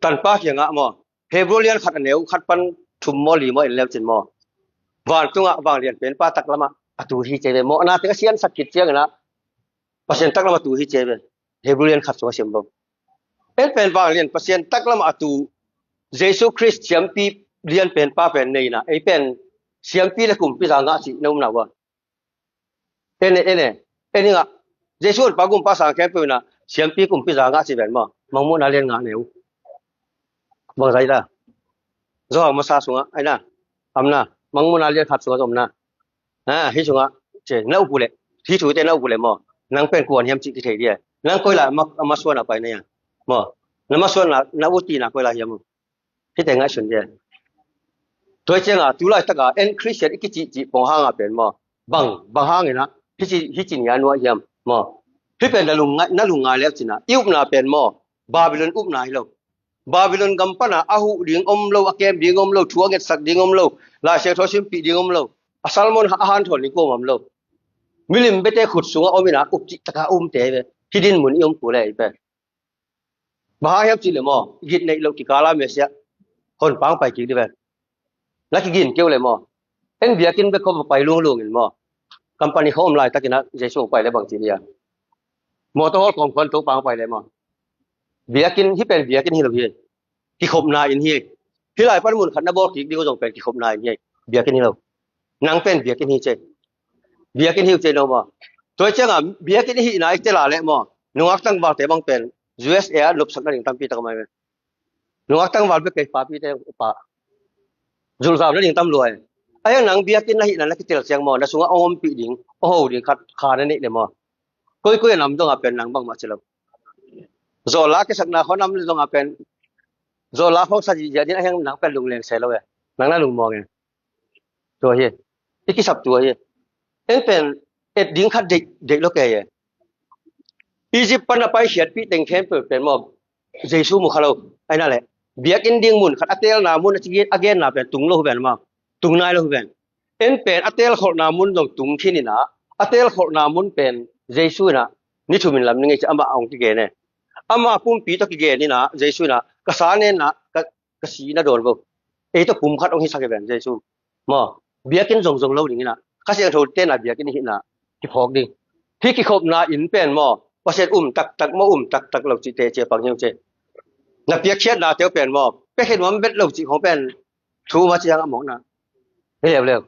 tanpa kiangah maw, Hebru lian khat a neu khat pan thum maw, li maw en leu cin maw, vantungah vanglian penpa taklamah a tu hi ci hi ve maw. A na teng a siansak khit ciangin ah Pasian taklamah a tu hi ci hi ve. Hebru lian khat sungah sim bawk. En pen vanglian Pasian taklamah a tu, Jesu Khrist siampi lian penpa pen nei in ah, ei pen siampi le kumpi za ngah cih na um na uh a. En e, en e, en i ngah. Jesu honpa gumpa sang khempeuh in ah siampi kumpi za ngah cih ven maw. Mangmuhna lian ngah neu. Bang zai ta. Johan masa sungah, ai na, am na, Mangmuhna lian khat sungah om na. Ah, hih sungah, ci, na up uh leh, hih thute na up uh leh maw, nang pen kuan hiam cih kithei dia. Nang koi lai a ma, a masuan a pai na hia maw. Na masuan na, na utina koi lai hiam maw. Hihte ngaihsun dia. Tua hi ciangah tu laitaka en Khristian i kicihcih pong hangah pen maw, bang, bang hangin ah hih ci, hih ci ni a nuah hiam maw. Hih pen na lungngai, na lungngai leu cin ah i upna pen maw, Babylon upna hi lo. Babylon gam panah a huh ding om lo, a kem ding om lo, thu a ngetsak ding om lo, Lai Siangtho a simpih ding om lo, a sermon a hanthawn ding kuamah om lo. Milim biate khut sungah om in ah upcih taka umte hi ve. Hih din mun i om kul e i pen. Bang hang hiam cih leh maw, gitneih loh kikal a Messiah honpa hong pai kik ding ven. Na kigin kei uh leh maw, en biakinn bek khawng va pai lunglung in maw, company khawng om laitakin ah Jesu hong pai leh bang ci ding a. Mawtaw hawl kawmkhuan Topa hong pai leh maw. Biakinn, hih pen biakinn hi lo hi. Kikhopna inn hi. Hih lai pan mun khat na bawl kik ding uh zong pen kikhopna inn hi. Biakinn hi lo. Nang pen biakinn hi ci. Biakinn hi uh ci no maw. Tua hi ciangah biakinn i hihna i tel a leh maw, nungak tangvalte bang pen U S A ah nopsak nading tampi tak om ahi ve. Nungak tangval bek kei, papite upa. Zulhzam nading tam lua e. A hiang nang biakinn na hihna na kitel ciang maw, na sungah hong ompih ding, hong ho ding khat kha na neih le maw. Koikoi a nam zongah pen nang bangmah ci lo. Zawla kisakna khuanam zongah pen zawla khawng sa zihziah ding a hiang nang pen lungleng se lo e. Nang na lungmuang e. Tua hi. I kisap tua hi. En pen et ding khat deih, deih lo kei e. Egypt pan a paikhiatpih teng khempeuh pen maw, Jesu mu kha lo. Aina le biakinn ding mun khat a telna mun a ci gen, a genna pen tung lo pen maw, tung nai lo pen. En pen a telkholhna mun zong tung khin ina, a telkholhna mun pen Jesu ina ni thumin lam ni ngei ci ama hong kigen e. Ama pumpi tawh kigen ina Jesu ina ka sa nenna ka, ka si na dawn vo. Ei tawh pum khat hong hisak hi ven Jesu. Maw, biakinn zongzong lo ding ina Kha Siangtho tena biakinn hihna kiphawk ding. Hih kikhopna inn pen maw, Pasian um taktak maw, um taktak lo cih teh cia pang hiau ce. Na piakkhiatna teu pen maw, pekhe nuam bet lo cih khong pen thu ma ciang a mawkna. Hi leuleu.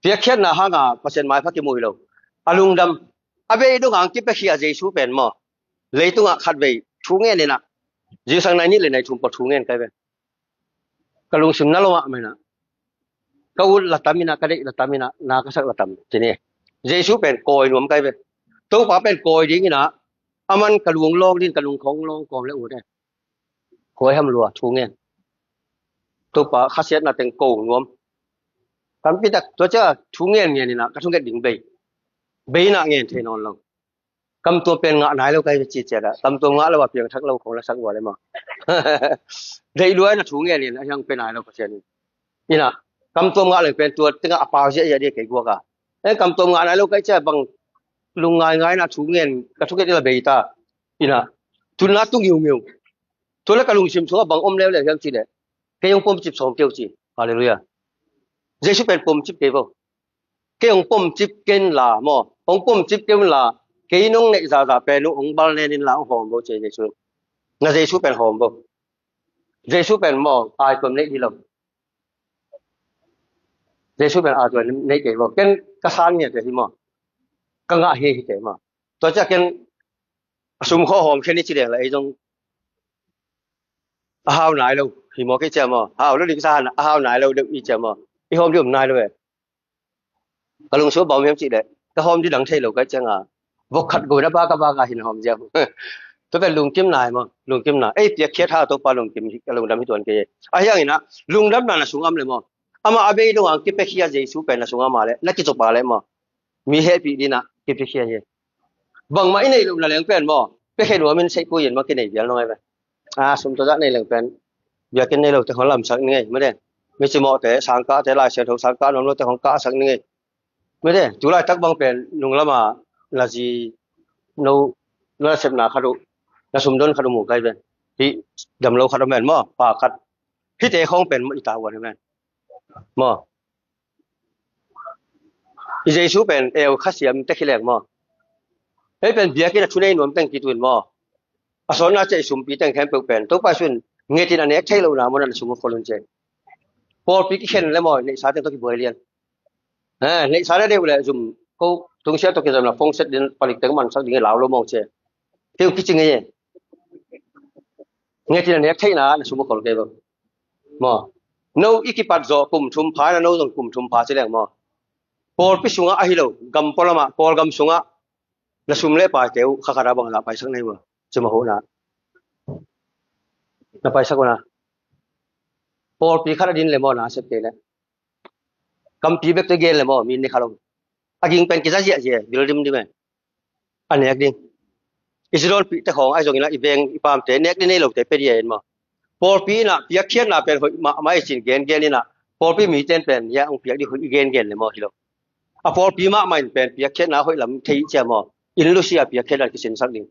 Piakkhiatna hanga Pasian maipha kimuh hi lo. A lungdam, a bei dong hang kipiakhia Jesu pen maw, leitungah khatvei thu ngen ina, zingsang nai nih le nai thum pawl thu ngen kai ve. Ka lungsim na lo ah maina, ka ut la tam ina, ka deih la tam ina, na ka sak la tam ci ni. Jesu pen kawi nuam kai ve. Topa pen kawi ding ina, aman ka lung lawng din, ka lung khawng lawng kawm le ut e. Khuai ham lua thu ngen. Topa khasiatna teng ko nuam. Tampi tak tua cia thu ngen ngen ina ka thunget ding bei. Bei na ngen thei nawn lo. Kamtuam pen ngah nai lo kai ve ci cia da. Kamtuam ngah lo a piangthak lo khong la sak ua le maw. Deih lua ina thu ngen ina a hiang pe nai lo Pasian in. Ina kamtuam ngah lo pen tua tengah a pau ziahziah dia kei guak a. En kamtuam ngah nai lo kai cia bang lungngai ngai na thu ngen ka thunget ila bei ta. Ina tunna tu ngiungiu. Tua le ka lungsim sungah bang om leuleu hiam ci le, kei hong pomcip sawm keu ci. Halleluiah. Jesu pen pomcip kei vo. Kei hong pomcip ken la maw, hong pomcip ken la, kei nong neih zahzah pen uh hong bal nen in la hong hawm vo ci Jesu. Na Jesu pen hawm vo. Jesu pen maw, ai tuam neih di lo. Jesu pen ai tuam neih kei vo. Ken ka san ngiat hi maw. Ka ngah hi hi kei maw. Tua cia ken a sum khaw hawm khen i ci deng la ei zong a hau nai lo hi maw kei cia maw, hau lo ding sa han a hau nai lo deuh i cia maw, i hawm ding om nai lo e. Ka lungsim a bawm hiam cih leh ka hawm ding dang thei lo kai cianga vok khat go na baka baka hin hawm ziau. Tua pen lungkim nai maw, lungkim nai ei piakkhiat ha Topa lungkim hi, ka lungdam hi tuan kei e. A hiangin ah lungdamna na sungam le maw, ama a bei dong ang kipiakhia Jesu pen na sungam a le na kicopa le maw, mi hehpih dina kipiakhia hi. Bangmah i neih lohna leng pen maw, pekhe nuamin seihpui in maw kinei vial nong ai ve. A sum tawzah nei leng pen biakinn nei lote hong lamsak ni ngei mede. Mi cimawhte, sangkahte, Lai Siangtho sangkah nuam lote hong kahsak ni ngei mede. Tulaitak bang pen nunglama na zi no na sepna khat uh, na sumdon khat uh mu kai ve. Hih damlo khat uh men maw, pa khat. Hihte khawng pen maw i ta uan hi men maw. I Jesu pen eu khasiam tek hi leng maw. Hei pen biakinn a thunei nuam teng kituin maw. A sawtna ceh i sumpi teng khempeuh pen Topa sun ngetin a nek thei lohna maw na sum uh kholun ceh. Pawlpi kikhen le maw, neihsa teng tawh kibuai lian. Eh, neihsa le deuh le zum ko tungsia tawh kizomna phone set din palik teng mansak ding e lau lo maw ceh. Keu kici ngei e. Ngetin a nek theihna na sum uh khol kei lo. Maw. No i kipat zawh kum thum pha na no zong kum thum pha ci leng maw. Pawlpi sungah ahi lo, gam pualamah, Kawlgam sungah na sum le paite uh khakhata bangzah paisak na hi uh a, cimawhna na paisak uh na. Pawlpi khat a din le maw na sep kei le. Kampi bekte gen le maw, min ni kha lo. A ging pen kiza ziahziah, bil dimdim e. A nek ding. I zidawnpihte khawng ahi zongin ah i veng i pamte nek ding nei lote pe dia en maw. Pawlpi inah piakkhiatna pen hoih mahmah i cin gengen inah pawlpi mite in pen hia hong piak ding hoih i gengen le maw hi lo. A pawlpi mahmah in pen piakkhiatna hoih lam thei cia maw. Inn lusia piakkhiatna kisinsak ding.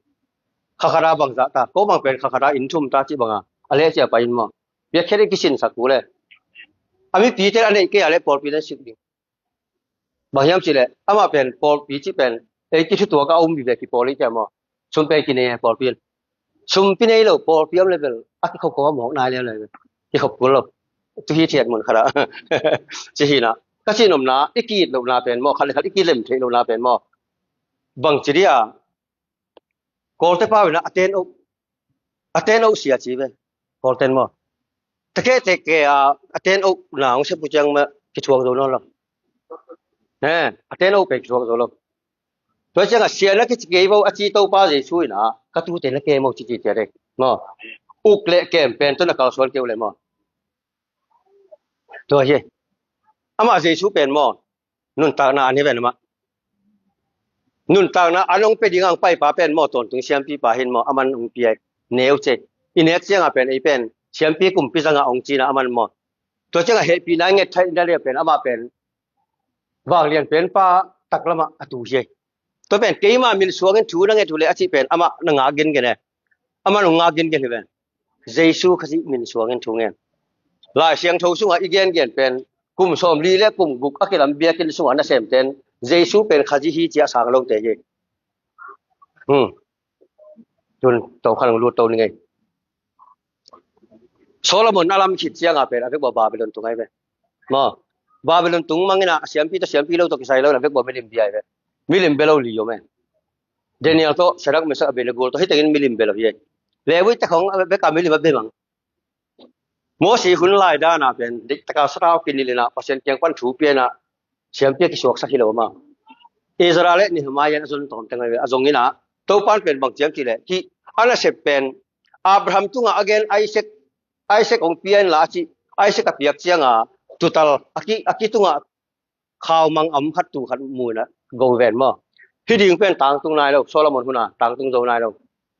Khakhata bangzah ta, ko bang pen khakhata inn thum ta cih banga a leh cia pai in maw. Piakkhiat in kisinsak uh le. A mipite a neih kei a leh pawlpi na sik ding. Bang hiam cih leh amah pen pawlpi cih pen ei kithutuak a um vive kipawl i cia maw. Sum pen kinei e pawlpi in. Sum pi nei lo pawlpi om level a kikhop khop a mawk nai leuleu. Kikhop kul lo. Tu hi thiat mun khat ah. Ci hinah ka cih nopna i ki-it lohna pen maw, khat le khat i kilem theih lohna pen maw. Bang ci dia Kawlte pau inah a ten oh, a ten oh sia ci ve. Kawlten maw. Takeh teke a a ten oh na hong sep uh ciang ma kithuak zo nawn lo. He, a ten oh pen kithuak zo lo. Tua ciangah sian a kici kei vo a ci Topa Jesu in ah ka tute na kem uh ci ci ciat ei. Maw? Uk le kem pen tawh na kalsuan kei uh le maw? Tua hi. Amah Jesu pen maw? Nuntakna an hi ven amah. Nuntakna an hong pia dingah hong paipa pen maw? Tawntung siampipa hin maw? Aman hong pia ei. Neu ci ei. I nek ciangah pen ei pen siampi kumpi zangah hong cina aman maw? Tua ciangah hehpihna nget theihna le pen amah pen vanglian pen pa taklamah a tu hi ei. Tua pen keima min suangin thu na nget uh le a cih pen amah na ngak gengen e. Amah na ngak gengen hi pen. Jesu Khazih min suangin thu ngen. Lai Siangtho sungah i gengen pen kum sawmli le kum guk a kilam biakinn sungah nasemten Jesu pen Khazih hi ci a sang lote hi. Hmm. Tun to khan lut to ni ngei. Solomon a lam khit cianga pen a vek bua Babylon tung ai ve. Maw? Babylon tung mangina siampi to siampi lo to kisai lo na vek bua milim bia ai ve. Milim belo li om e. Daniel to Shadrach Meshach Abednego to hitengin milim belo hi. Lewi te khong a vek a milim a bemang. Mosi hun lai dana pen dik taka satau kinilina Pasian kiang pan thu piana siampi a kisuaksak hi lo ma. Ezra le Nehemiah a zon tawm teng a zong ina Topan pen bang ciam ci le hi ana sep pen Abraham tunga a gen Isaac Isaac hong pia in la a ci Isaac a piak cianga tutal a ki a ki tunga khau mang am khat tu khat muina go ven maw? Hi ding pen tangtung nai lo Solomon huna tangtung zo nai lo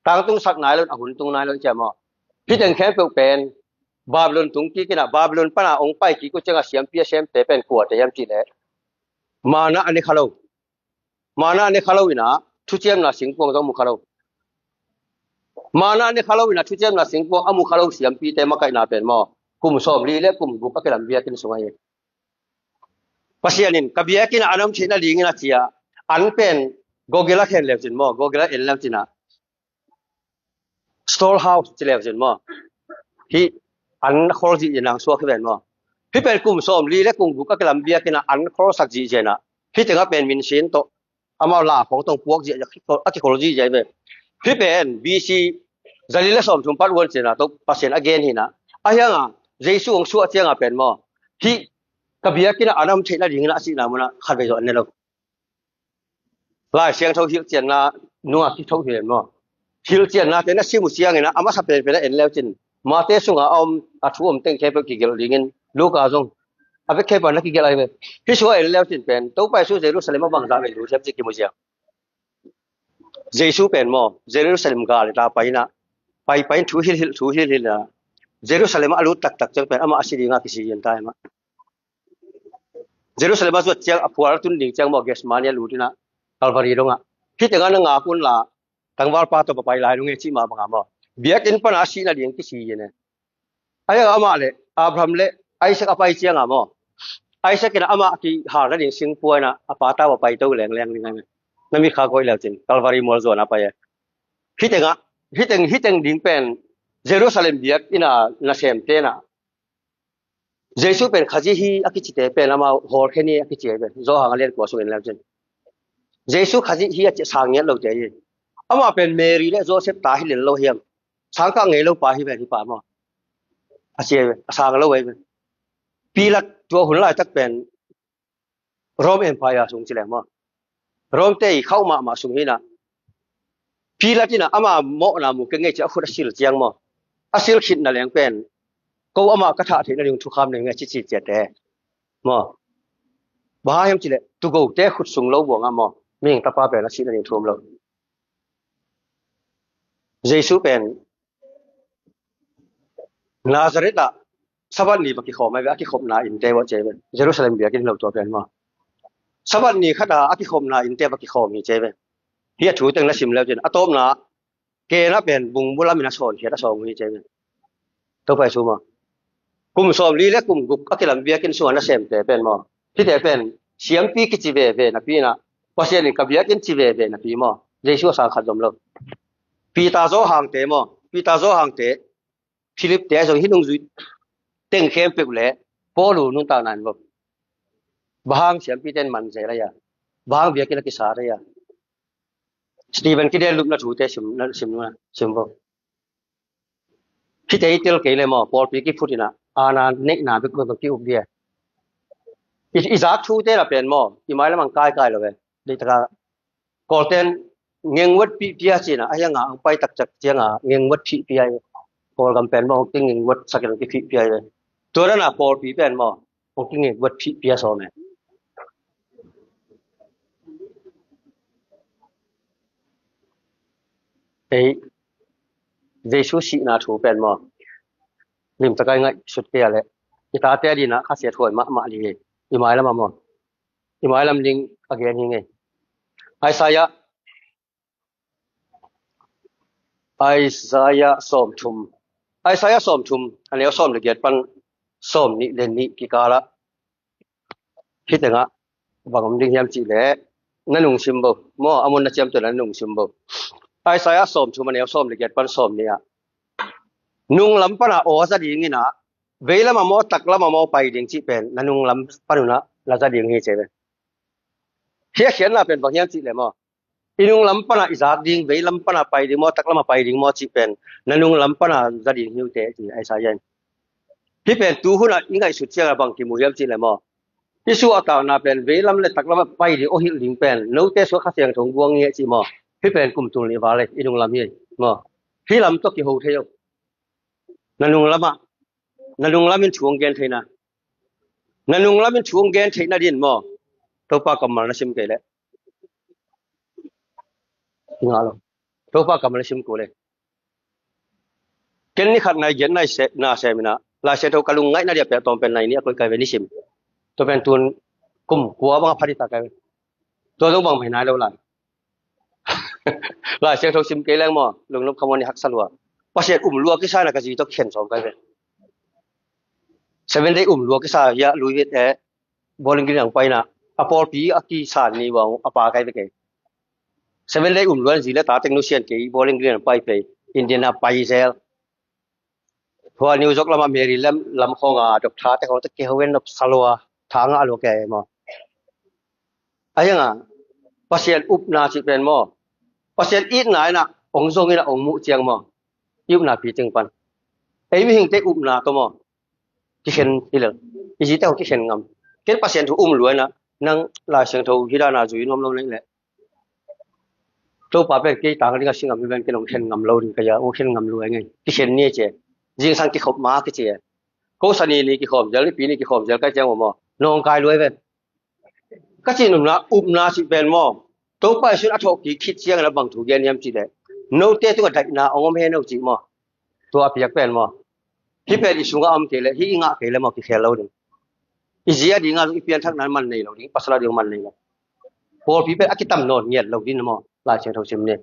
tangtung sak nai lo a hun tung nai lo i cia maw? Hi teng khempeuh pen Babylon tung kik ina Babylon pana hong pai kik uh cianga siampi a semte pen kuate hiam ci le mana a ne kha lo. Mana ne kha lo ina thuciamna singkuang zong mu kha lo. Mana ne kha lo ina thuciamna singkuang a mu kha lo siampite makaihna pen maw? Kum sawmli le kum guk a kilam biakinn sungah hi. Pasian in ka biakinn a an om theihna dingin a cia an pen Google a khen leucin maw? Google a en leucin a storehouse ci leucin maw? Hi an khol zih in ang suak hi ven maw? Hi pen kum sawmli le kum guk a kilam biakinn a an kholsak zih zena hi tengah pen min sin tawh amau la khong tong puak zia a kikhol zia ve. Hi pen B C zali le sawm thum pat uan cina to Pasian a gen hina a hianga Jesu hong suah cianga pen maw? Hi ka biakinn a an om theihna dingin a sihna muna khat vei zo an ne lo. Lai Siangtho hilhcianna nunga kitho hi ven maw? Hilhcianna te na sim uh ciangina a masa penpen a en leucin Mate sunga a om a thu om teng khempeuh kigelh dingin Luka zong a vek khempeuh na kigelh ahi ve. Hi sua en leucin pen Topa Jesu Jerusalem a bangzah ven lu siam ci kimu ziang. Jesu pen maw Jerusalem gal ta paina pai pain thu hilhilh thu hilhilh na Jerusalem a lut taktak ciang pen amah a si dinga kisi yin ta hi mah. Jerusalem a zuat ciang a phual a tun ding ciang maw Gethsemane a lut ina Calvary dongah hi tengah na ngak un la tangvalpa tawh va pai lai nung e cih mah bangah maw biakinn pana a sihna ding kisi yin e. A hiang amah le Abraham le Isaac a pai cianga maw Isaac ina amah a kihal nading singpuaina a pata va pai to lengleng ding a na mi kha koih leucin Calvary mual zuana pai e. Hi tengah hi teng hi teng ding pen Jerusalem biak ina nasem tena Jesu pen Khazih hi a kicite pen amau hawlkhe ni a kici hi pen Johan a lian kua sung en leucin Jesu Khazih hi a ci sang ngiat lote hi. Amah pen Mary le Joseph ta hi lel lo hiam? Sangkah ngei lo pa hi ven hi pa maw? A ci a sang lo hi ven. Pilat tua hun laitak pen Rome Empire sung ci leng maw? Rome te i khauh mahmah sung hina Pilat ina ama mawhna mu keng ngei ci a khut a sil ciang maw? A sil khitna leng pen ko ama ka thah theihna ding thukham nei ngai ci ci ciate maw? Bang hiam ci le tugo te khut sung lo buang a maw? Mihing tapa pen a sihna ding thuam lo. Jesu pen Nazareth ah Sabbath ni va kikhawm ai ve a kikhopna innte va cei ve Jerusalem biakinn lo tua pen maw? Sabbath ni khata a kikhopna innte va kikhawm hi cei ve. Hi a thu teng na sim leucin a tawpna kena pen bung bulamin a sawn khiat a sawm hi cei ve. Topa Jesu maw? Kum sawmli le kum guk a kilam biakinn sungah nasemte pen maw? Hite pen siampi kici veve napi ina Pasian in ka biakinn ci veve napi maw? Jesu a sang khat zom lo. Peter Johan te maw? Peter Johan te Philip te zong hi nungzui teng khempeuh le Paul uh nuntakna in maw? Bang hang siampite in man zel aia? Bang hang biakinn a kisa aia? Stephen kidel lupna thute sim na sim na sim vo. Hite i tel kei le maw pawlpi kiphut ina ana neihna bek bek ki up dia. I, i zak thute na pen maw, i mailam ang kaikai lo ve. Deih taka Kawlten ngengwet pihpia cina a hianga ang pai takcak cianga ngengwet pihpia i. Kawlgam pen maw hong kingengwet sakin hong kipihpia i ve. Tua dana pawlpi pen maw hong kingengwet pihpia sawm e. Ei, Jesu sihna thu pen maw limtakai ngaihsut kei a leh i tate a dina khasiat huai mahmah ding hi. I mailam a maw, i mailam ding a gen hi ngei. Isaiah, Isaiah sawmthum, Isaiah sawmthum a neu sawm le giat pan sawm nih le nih kikala. Hih tengah bang om ding hiam cih leh na nungsim bo maw, a mun na ciamteh na nungsim bo. Isaiah sawmthum a neu sawm le giat pan sawm nih ah nunglam pana aw za ding ina, veilam a maw taklam a maw pai ding cih pen na nunglam panuna na za ding hi ci ve. Hih a khiatna pen bang hiam cih leh maw, i nunglam pana i zak ding, veilam pana pai ding maw, taklam a pai ding maw cih pen na nunglam pana za ding hi uh teh ci Isaiah in. Hih pen tuhuna i ngaihsut cianga bang kimu hiam cih leh maw, i suahtakna pen veilam le taklam a pai ding, aw hilh ding pen note sua Kha Siangtho guang nge cih maw. Hih pen kum tul nih val le i nunglam hi maw. Hih lam tawh kiho thei uh. Na nunglam ah, na nunglam in thu hong gen theihna, na nunglam in thu hong gen theihna din maw, Topa kammal na sim kei leh ngah lo. Topa kammal na sim kul e. Ken ni khat nai giat nai se na sem ina Lai Siangtho ka lungngaihna dia pia tawm pen nai nih a koih kai ve nisim. Tua pen tun kum kua bang a phat i ta kai ve. Tua zong bang mah hi nai lo lai. Lai Siangtho sim kei leng maw, lungnop khamuan i haksa lua. Pasian um lua kisa na ka zi tawh khen sawm kai ve. Seven Day um lua kisa hia Louis Vuitton e, Bowling Green ang paina a pawlpi a kisan ni bang a pa kai ve kei. Seven Day um lua zi le ta teng nusian kei, Bowling Green ang pai pei, Indiana pai zel. Hua New York lama Mary lam, lam khonga doctor te khong te kehoen nop salua thanga alua ke maw. A hianga Pasian upna cih pen maw, Pasian itna ina ong zong ina ong muh ciang maw, i upna pi ting pan ei mihingte upna tawh maw kikhen hi lo. I zite hong kikhen ngam. Ken Pasian thu um lua ina nang Lai Siangtho hi dana zui nuam lo nei leh Topa pen kei tang ding a si ngam hi ven, ken hong khen ngam lo ding ka hia, hong khen ngam lua ngei. Kikhen ni a ci e. Zingsang kikhop ma kici e. Ko sani ni kikhawm zel, nipi ni kikhawm zel kai ciang maw, nawngkai lua ven. Ka cih nopna, upna cih pen maw, Topa Jesu in a thawhkik khit ciangin a bang thu gen hiam cih leh, note tungah daihna hong om hen uh cih maw. Tua a piak pen maw, hih pen i sungah a om kei leh, hih i ngah kei leh maw, kikhel lo ding. I zi a dinga zong i pianthakna man nei lo ding, pasal a ding man nei lo. Pawlpi pen a kitam nawn ngiat lo ding maw, Lai Siangtho sim ni.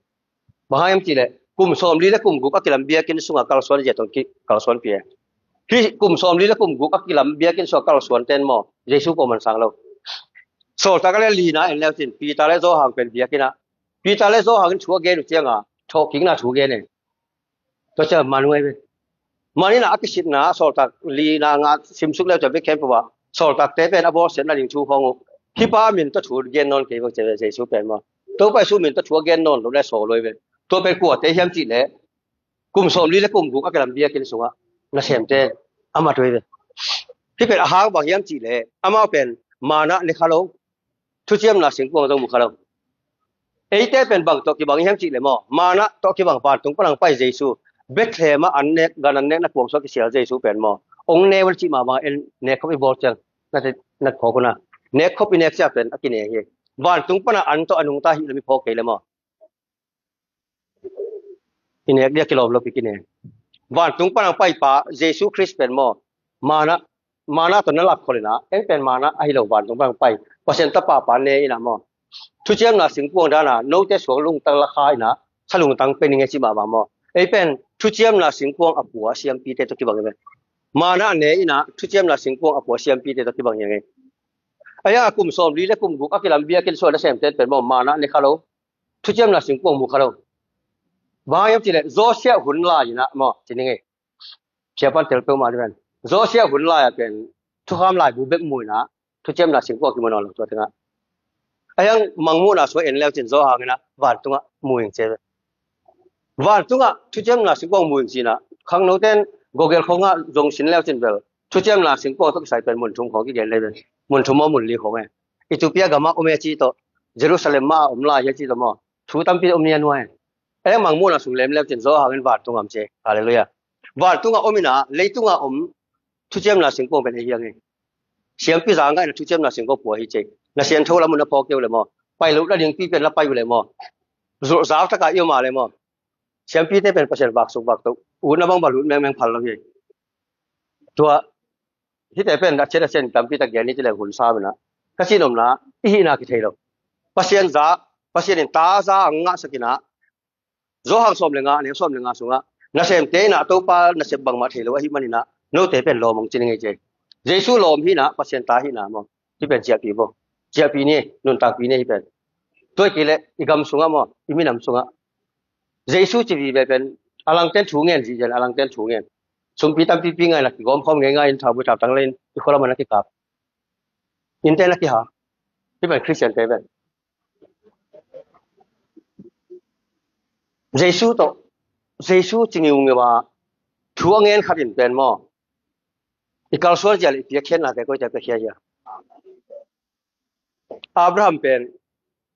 Bang hang hiam cih leh kum sawmli le kum guk a kilam biakinn sunga kalsuan zia tawh ki kalsuan pia. Hih kum sawmli le kum guk a kilam biakinn sunga kalsuan ten maw, Jesu pawh man sang lo. Sawltak a le lina en leu cin, Peter le Johan pen biakinn ah, Peter le Johan in thu a gen uh cianga thawhkikna thu gen e. Tua ciang man uh ei ve. Man ina a kisitna sawltak lina nga simsuk leu ciang bek khempeuh ah sawltakte pen a bawlsiatna ding thu khawng uh, hih pa min tawh thu gen nawn kei bang ci ve Jesu pen maw. Topa Jesu min tawh thu a gen nawn lo le sawl uh ei ve. Tua pen kuate hiam cih leh kum sawmli le kum guk a kilam biakinn sungah nasemte a mat uh ei ve. Hih pen a hang bang hiam cih leh amau pen manna ne kha lo, thuciamna singkuang zong mu kha lo. Eite pen bang tawh kibang hiam cih leh maw, manna tawh kibang vantung pan hong pai Jesu, Bethlehem ah an nek, gan an nek na kuang sua kisial Jesu pen maw, hong ne vel cih mah bang en nek khop i bawl ciang na te na phawk una. Nek khop i nek cia pen a kine hi. Vantung pana an tawh a nungta hi lam i phawk kei leh maw, i nek dia kilawm lo pi kine. Vantung pan hong paipa Jesu Khrist pen maw, manna, manna tawh na lak khol ina, ei pen manna ahi lo, vantung pan hong pai Pasian tapa pa ne ina maw, thuciamna singkuang dana note suang lungtang lakha ina sa lungtang pe ning e ci mahmah maw. Ei pen thuciamna singkuang a pua siampite tawh kibang hi ve. Manna ne ina thuciamna singkuang a pua siampite tawh kibang hi ngei. A hiang a kum sawmli le kum guk a kilam biakinn sungah nasemte pen maw, manna ne kha lo, thuciamna singkuang mu kha lo. Bang hiam cih leh Josiah hun lai ina maw, ci ning e. Siapan tel peuhmah ni ven. Josiah hun lai a pen thukham laibu bek mu ina thuciamna singkuang kimu nawn lo tua tengah. A hiang mangmuhna sua en leu cin Johan ina vantungah mu ing ci ve. Vantungah thuciamna singkuang mu ing cina khangnoten Google khongah zong sin leu cin bel thuciamna singkuang tawh kisai pen mun thum khong kigen lei ven. Mun thum maw, mun li khong e. Ethiopia gamah om e ci tawh, Jerusalem mah a om lai hi ci tawh maw, thu tampi om nia nuai. Eng mangmuhna sung lemlem cin Johan in van tungah om ci. Halleluiah. Van tungah om inah, leitungah om thuciamna singkung pen ei hiang hi. Siampi za ngaihna thuciamna singkung pua hi ci. Na siangtho lam un a phawk keu le maw, pai loh na dingpi pen la pai uh le maw, zau taka i om a le maw, siampite pen Pasian vaksuk vakto, utna bang va lut mengmeng phal lo hi. Tua hite pen a ciat a ciat tampi tak gen ni ci leng hun sa mena, ka cih nopna, i hihna kithei lo. Pasian za, Pasian in ta za a ngahsak inah, Johan sawm le nga, a neu sawm le nga sungah, nasemte inah Topa nasep bangmah thei lo ahih maninah, note pen lawm hong ci ni ngei ci. Jesu lawm hi inah, Pasian ta hi inah maw. Hih pen ciahpih maw. Ciahpih ni, nuntakpih ni hih pen. Tua hi kei leh i gam sungah maw, i minam sungah Jesu ci vive pen, a langten thu ngen, zizen a langten thu ngen. Sumpi tampipi ngaihna kigawm khawm ngeingai in, thaubui thautang le in, i khualam a na kikap. Innte na kiha. Hih pen Khristiante pen Jesu tawh, Jesu ci ngiungiu a thu a ngen khat in pen maw, i kalsuan zia le i piakkhiatnate koite piakhia hia? Abraham pen,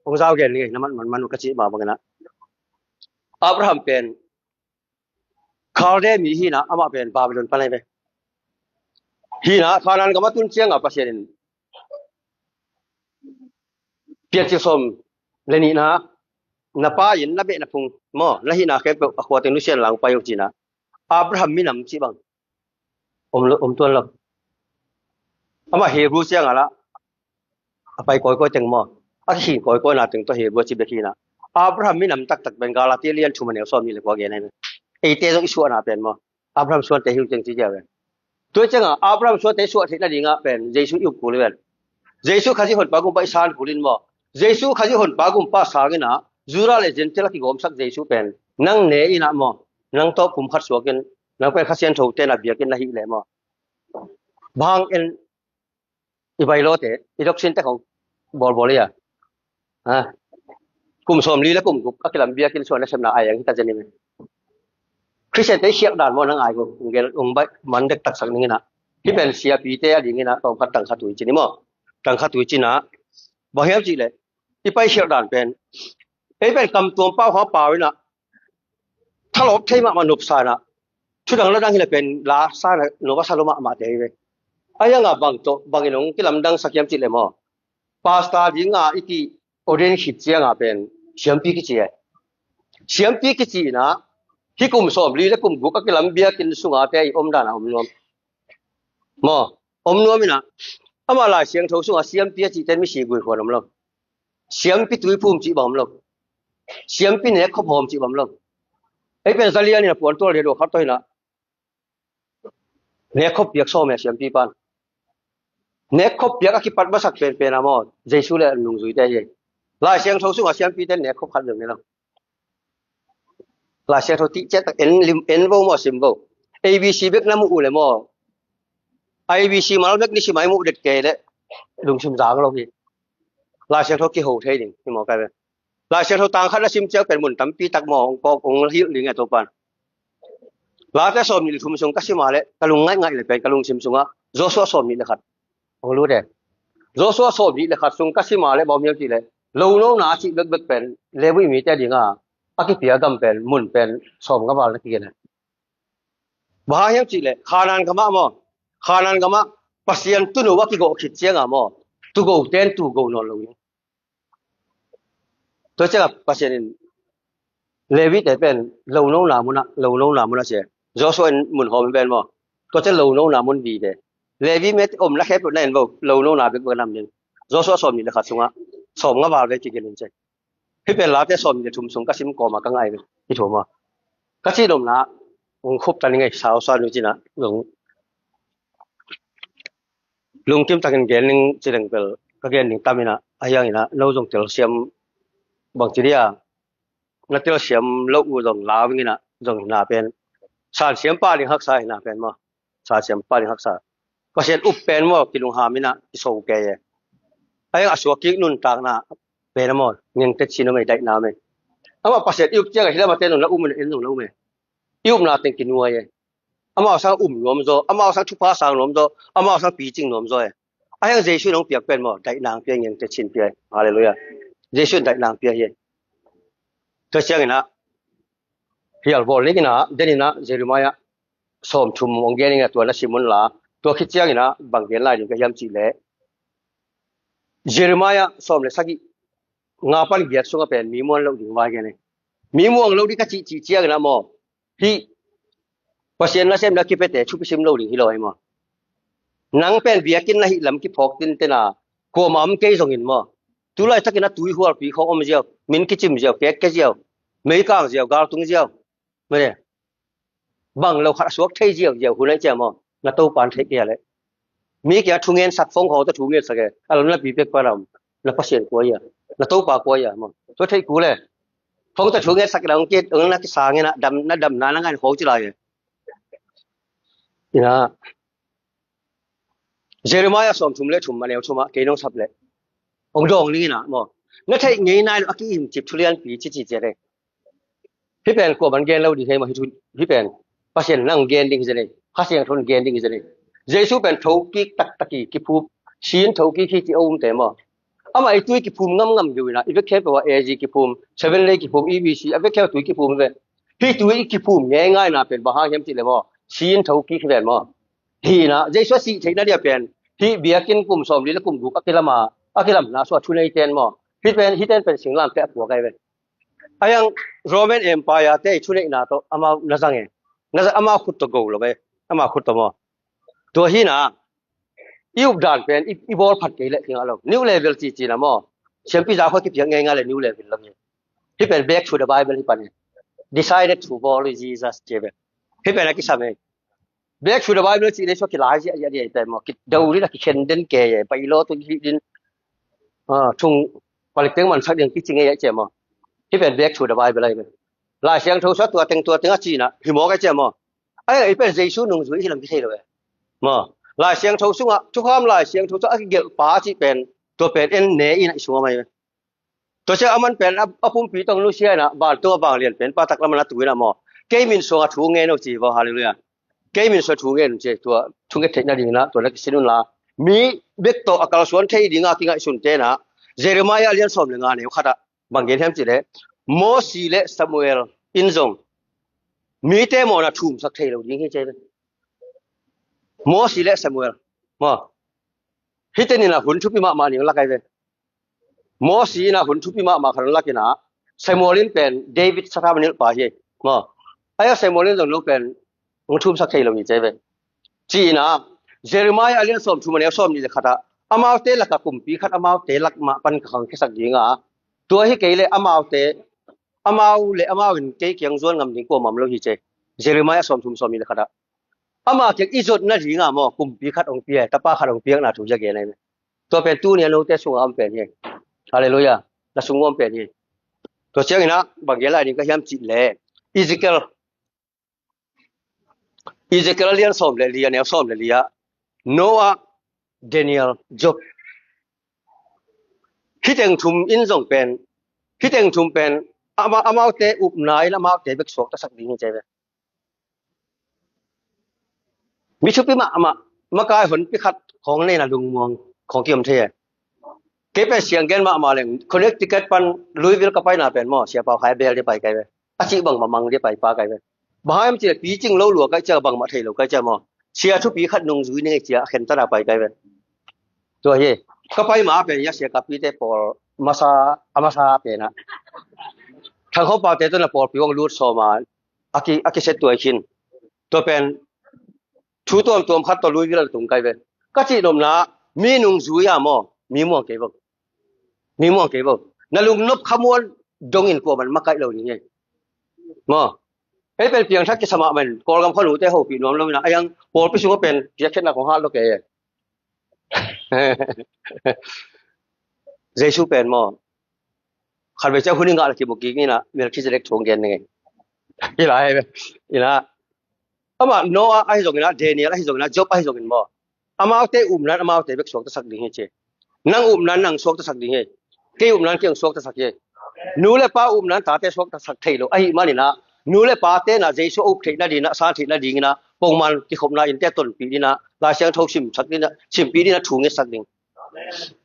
hong zau gen ni ngei, na man man man uh ka cih mah bangin ah, Abraham pen Khalde mi hi inah, amah pen Babylon pan ahi ve. Hi inah, Kanaan gam a tun ciangah Pasian in piancil sawm le nihna, na pa in na beh na phung maw, na hihna khempeuh a khua teng nusia inla hong pai un ci inah, Abraham minam cih bang om lo, om tuan lo. Amah Hebrew ciangah lah a pai kawikawi teng maw, a kikhin kawikawina teng tawh Hebrew a ci bek hi inah, Abraham minam taktak pen Galati lian thum a neu sawm nih le kua gen ahi ve. Eite zong i suahna pen maw, Abraham suante hi uh teng ci dia ve. Tua ciangah Abraham suante i suah theih nadingah pen Jesu i up kul hi ven. Jesu Khazih honpa gumpa i san kul in maw, Jesu Khazih honpa gumpa sang inah, Judah le Gentile a kigawmsak Jesu pen nang ne inah maw, nang tawh pumkhat suak in, nang pen Kha Siangtho ten a biakinn na hih leh maw, bang en i bailawte, i doksinte khong bawlbawl hi a. Ha? Kum sawmli le kum guk a kilam biakinn sungah nasepna a eng hi ta zen hi ve. Khristiante i khiak dan maw, nang ai ko, ung gel, ung baih man dek taksak ning inah. Hih pen siapite a ding inah tawmkhat tangkhat uh hi ci ni maw. Tangkhat uh hi ci inah. Bang hiam cih leh, i pai khiak dan pen, ei pen kam tuam pau kha pau inah, thalawp thei mahmah nopsa inah, thudang ladang hi le pen la sa inah nop a sa lo mahmahte hi ve. A hiangah bang tawh bangin hong kilamdangsak hiam cih leh maw, pastor dinga i ki ordain khit ciangah pen siampi kici e. Siampi kici inah, hih kum sawmli le kum guk a kilam biakinn sungah te i om dan a om nuam maw, om nuam inah, amah Lai Siangtho sungah siampi a cihte in misi guikhuan om lo. Siampi tuiphum cih bang om lo. Siampi nekkhop hawm cih bang om lo. Ei pen zalian inah puan tual riat uh khat tawh inah, nekkhop piak sawm e siampi pan. Nekkhop piak a kipat masak penpen a maw, Jesu le a nungzuite hi. Lai Siangtho sungah siampite in nekkhop khat zong nei lo. Lai Siangtho tih ciat tak en lim, en vo maw, sim vo. A B C bek na muh uh le maw, A B C mal bek ni sim a i muh det kei le lungsim zang lo hi. Lai Siangtho kiho thei ding hi maw, kai ve. Lai Siangtho tang khat na sim ciang pen mun tampi tak maw, hong kawk, hong hilh ding e Topan. Late sawm nih le thum sung ka sim a le, ka lung ngaih ngaih le pen, ka lungsim sungah Joshua sawm nih le khat hong lut e. Joshua sawm nih le khat sung ka sim a le, bawm hiam cih leh, lonona a cih bekbek pen Levi mite dinga a kipia gam pen, mun pen sawm nga val na kigen e. Bang hang hiam cih leh, Kanaan gamah maw, Kanaan gamah Pasian tuuno a kigawh khit ciangah maw, tuugo ten tuugo nawn lo hi. Tua ciangah Pasian in Levi te pen lonona munah, lonona munah ci e. Joshua in mun hawm hi pen maw, tua ciang lonona mun vive. Levi mite omna khempeuh na en vo, lonona bekbek nam ding. Joshua sawm nih le khat sungah sawm nga val ve kigen in ci e. Hih pen Late sawm nih le thum sung ka sim kawma ka ngai hi thu maw. Ka cih nopna, hong khup ta ni ngei, sau sa nu ci inah, lungkim takin gen ning ci leng bel ka gen ning tam inah, a hiang inah, no zong telsiam bang ci dia, na telsiam lo uh zong lau ing inah, zong hina pen. San siam pa ding haksa hina pen maw. Sa siam pa ding haksa. Pasian up pen maw, kilungham inah, kiso kei e. A hiang a suak kik nuntakna pen a maw, ngengte chin om e, daihna om e. Amah Pasian i up ciangah hi lam a te nung na um e, en nung na um e. I upna teng kinuai e. Amau sang um nuam zaw, amau sang thupha sang nuam zaw, amau sang picing nuam zaw e. A hiang Jesu in hong piak pen maw, daihna hong pia, ngen te chin pia hi. Halleluiah. Jesu in daihna hong pia hi. Tua ciangin ah, hial bawl ning in ah, den in ah, Jeremiah sawm thum hong gen ning a, tua na sim un la. Tua khit ciangin ah, bang gen lai ding ka hiam cih leh, Jeremiah sawm le sagih, nga pan giat sungah pen mi muang lo ding vai gen hi. Mi muang lo ding ka cih cih ciangin ah maw, hih Pasian nasem na kipiate thupi sim lo ding hi lo hi maw. Nang pen biakinn na hih lam kiphawk tinten a, kuamah om kei zongin maw, tu laitakin a tuihualpi khawng om ziau, min kicim ziau, kek ke ziau, meikang ziau, galtung ziau, mene, bang lo khat a suak thei ziauziau hun ahih ciang maw, na Topa in theih kei a leh. Mi kiangah thu ngen sak, phone khawng tawh thu ngen sak e, a lam na pi pek pan a om, na Pasian kua hi a, na Topa kua hi a maw. Tua theih kul e. Phone tawh thu ngen sak in a hong kit, hong na kisang in a, dam, na damna na ngai khawng ci lai e. Ina, Jeremiah sawm thum le thum, a neu thum ah, kei nong sap leh, hong dawng ning in ah maw, na theih ngei nai lo a ki-im cip thu lianpi ci ci ciat e. Hih pen kuaman gen lo ding hi maw, hih thu, hih pen Pasian in hong gen ding hi zen hi. Kha Siangtho in gen ding hi zen hi. Jesu pen thokik taktak hi, kiphum, si in thokik hi ci a umte maw. Amah i tui kiphum ngamngam hi uh in ah, i vek khempeuh ah A G kiphum, Seven Lay kiphum, E B C, a vek khempeuh tui kiphum hi ve. Hih tui i kiphum ngeingaina pen bang hang hiam cih leh maw, si in thokik hi ven maw. Hi in ah, Jesu a sih theihna dia pen, hih biakinn kum sawmli le kum guk a kilam a, a kilamna sungah thuneiten maw, hih pen, hih ten pen singlamteh a puak ahi ve. A hiang Roman Empire te i thuneihna tawh amau na zang e. Na zang, amau khut tawh go lo e. Amau khut tawh maw. Tua hi in ah, i updan pen, i, i bawl phat kei leh kingah lo. New level ci ci in ah maw, siampi za khua kipiak ngeingai leh new level lo hi. Hih pen back to the Bible hi pan hi. Decided to follow Jesus ci ve. Hih pen a kisam e. Back to the Bible cih leh sua kilai ziahziah ding hi pen maw. Kido ding a kikhen den kei e. Pai lo tu hi din. Ah, thung palik teng mansak ding kici ngei a ci maw. Hih pen back to the Bible ahi ve. Lai Siangtho sua tua teng tua teng a ci in ah, hi mawk a ci maw. A hiang i pen Jesu nungzui hi lam kithei lo e. Maw. Lai Siangtho sungah, thukham Lai Siangtho sungah a kigelh pa cih pen, tua pen en ne in ah i sungah mai ve. Tua ciang aman pen a, a pumpi tawh nusia in ah, vantung a vanglian pen pa taklam ah na tu in ah maw, kei min suangah thu ngen uh ci hi vaw, halleluiah. Kei min suangah thu ngen uh ci hi, tua thu nget theihna ding in ah tua na kisin un la. Mi bek tawh a kalsuan thei ding a kingaihsun te in ah, Jeremiah a lian sawm le nga neu khat ah bang gen hiam cih leh, Mosi le Samuel in zong mite mawhna thumsak thei lo ding hi ci hi ve. Mosi le Samuel maw, hihte in ah hun thupi mahmah nih hong lak ahi ve. Mosi in ah hun thupi mahmah khat hong lak in ah, Samuel in pen David sathau a nilh pa hi maw. A hiang Samuel in zong no pen hong thumsak thei lo ni ci hi ve. Ci in ah, Jeremiah a lian sawm thum a neu sawm nih le khat ah, amaute lakah kumpi khat amaute lak mah pan ka khangkhiasak ding a, tua hi kei leh amaute, amau le amau in kei kiang zuan ngam ding kuamah om lo hi ci hi. Jeremiah sawm thum sawm nih le khat ah. Ama kiang i zotna ding a maw, kumpi khat hong pia, tapa khat hong piakna thu hi a gen ahi ve. Tua pen tuni a note sungah om pen hi. Halleluiah. Na sung om pen hi. Tua ciangin ah bang gen lai ding ka hiam cih leh, Ezekiel, Ezekiel a lian sawm le li, a neu sawm le li ah, Noah, Daniel, Job, hih teng thum in zong pen, hih teng thum pen, ama, amaute upna in amaute bek suaktasak ding hi ci hi ve. Mi thupi mahmah, makai honpi khat khawng nei in ah lungmuang khawng kiom thei e. Kei pen siang gen mahmah leng, Connecticut pan Louisville ka paina pen maw, Sia Pau Khai bel ding pai kai ve. A cih bangmah mang ding pai pa kai ve. Bang hang hiam cih leh picing lo lua kai cia, bangmah thei lo kai cia maw, sia thupi khat nungzui ning ei cia a khen tana pai kai ve. Tua hi, ka pai ma pen hia, sia ka pite pawl masa, a masa pen ah, Thang Khawm Paute tawh na pawlpi hong lut sawm a, a ki, a kiset tuai khin. Tua pen thu tuamtuam khat tawh Louisville ah na tung kai ve. Ka cih nopna, mi nungzui a maw, mi muang kei vo. Mi muang kei vo. Na lungnop khamuan dongin kuaman makaih lo ding hi. Maw. Ei pen piangthak kisa mahmah in, Kawlgam khuanute hopih nuam lo in ah, a hiang pawlpi sungah pen piakkhiatna kong hat lo kei. Jesu pen maw, khatvei ciang hun i ngah leh kimu kik in ah, Melkhizedek thu hong gen ning ei. Hi lai ve. In ah, amah Noah ahi zongin ah, Daniel ahi zongin ah, Job ahi zongin maw, amaute upna in amaute bek suaktasak ding hi ci. Nang upna in nang suaktasak ding hi. Kei upna in kei hong suaktasak hi. Nu le pa upna in tate suaktasak thei lo ahih manin ah, nu le pate in ah Jesu a up theihna ding in ah, san theihna ding in ah, pongman kikhopna innte tonpih ding in ah, Lai Siangtho simsak ding a, simpih ding a thu ngetsak ding.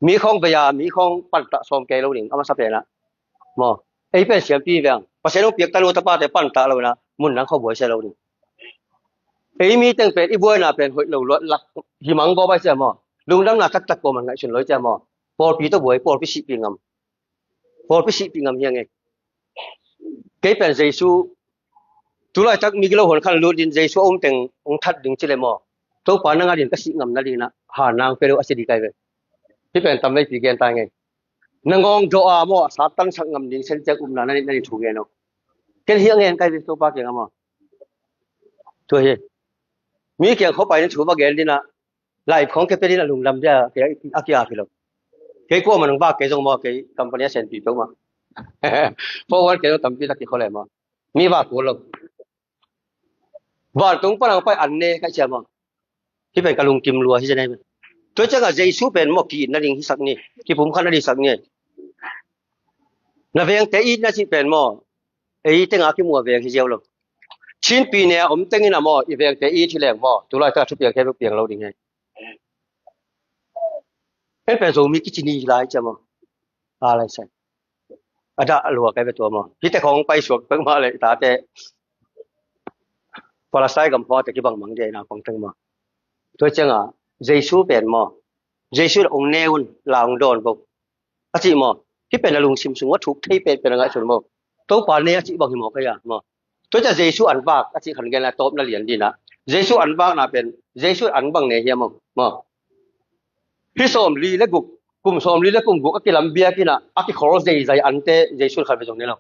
Mi khawng vei a, mi khawng pantah sawm kei lo ding a masa pen ah. Maw, ei pen siampi veng, Pasian hong piak tanu tapate pantah lo in ah mun nang khawng buai sia lo ding. Ei mi teng pen i buaina pen hoih lo luat lak hi mang baw bai cia maw. Lungdamna taktak kua man ngaihsun lo i cia maw. Pawlpi tawh buai, pawlpi sihpih ngam. Pawlpi sihpih ngam hi a ngei. Kei pen Jesu, tulaitak mi gilo hon khan lut din Jesu a um teng hong that ding ci le maw. Topa nang a din ka sih ngam na ding in ah ha nang pe lo a ci di kai ve. Hi pen tam veipi gen ta ngei. Na ngawng dawh a maw, Satan sak ngam ding sen ciang upna na ni, na ni thu ngen aw. Ken hi a ngen kai ve Topa kiang a maw. Tua hi. Mi kiang khawpai ni thu va gen din ah, lai khawng kei pe din a lungdam dia, kei a kia hi lo. Kei kuamah nang vak kei zong maw, kei company a senpi peuh mah. Pawh wan kei zong tampi tak kikhaw le maw. Mi vak kul lo. Vantung pan ang pai an ne kai cia maw. Hi pen ka lungkim lua hi zen ai. Tua ciangah Jesu pen maw ki-itna ding hisak ni. Kipumkhatna ding hisak ni. Na vengte itna cih pen maw. Ei tenga kimuh a veng hi ziau lo. Chinpi ne a om tengin a maw, i vengte it hi leng maw. Tulai taka thupiang kei piang lo ding hi. En pen Zomi kici ni lai cia maw. A lai sai. A dah a lua kai ve tua maw. Hite khawng pai suak pek mah le i tate. Palestine gam khawng te kibang mang dia i naupang teng maw. Tua ciangah Jesu pen maw. Jesu la ong ne un la ong dawn bo. A cih maw. Hih pen a lungsim sung a thuk thei pen pen a ngaihsun maw. Topa ne a cih bang hi maw kai a maw. Tua ciah Jesu an vak a cih khan gen lai tawpna lian dinah. Jesu an vakna pen Jesu an bang ne hiam maw. Maw. Hi sawmli le guk, kum sawmli le kum guk a kilam biakinah a kikhol zeizai ante Jesu khat ve zong ne lo.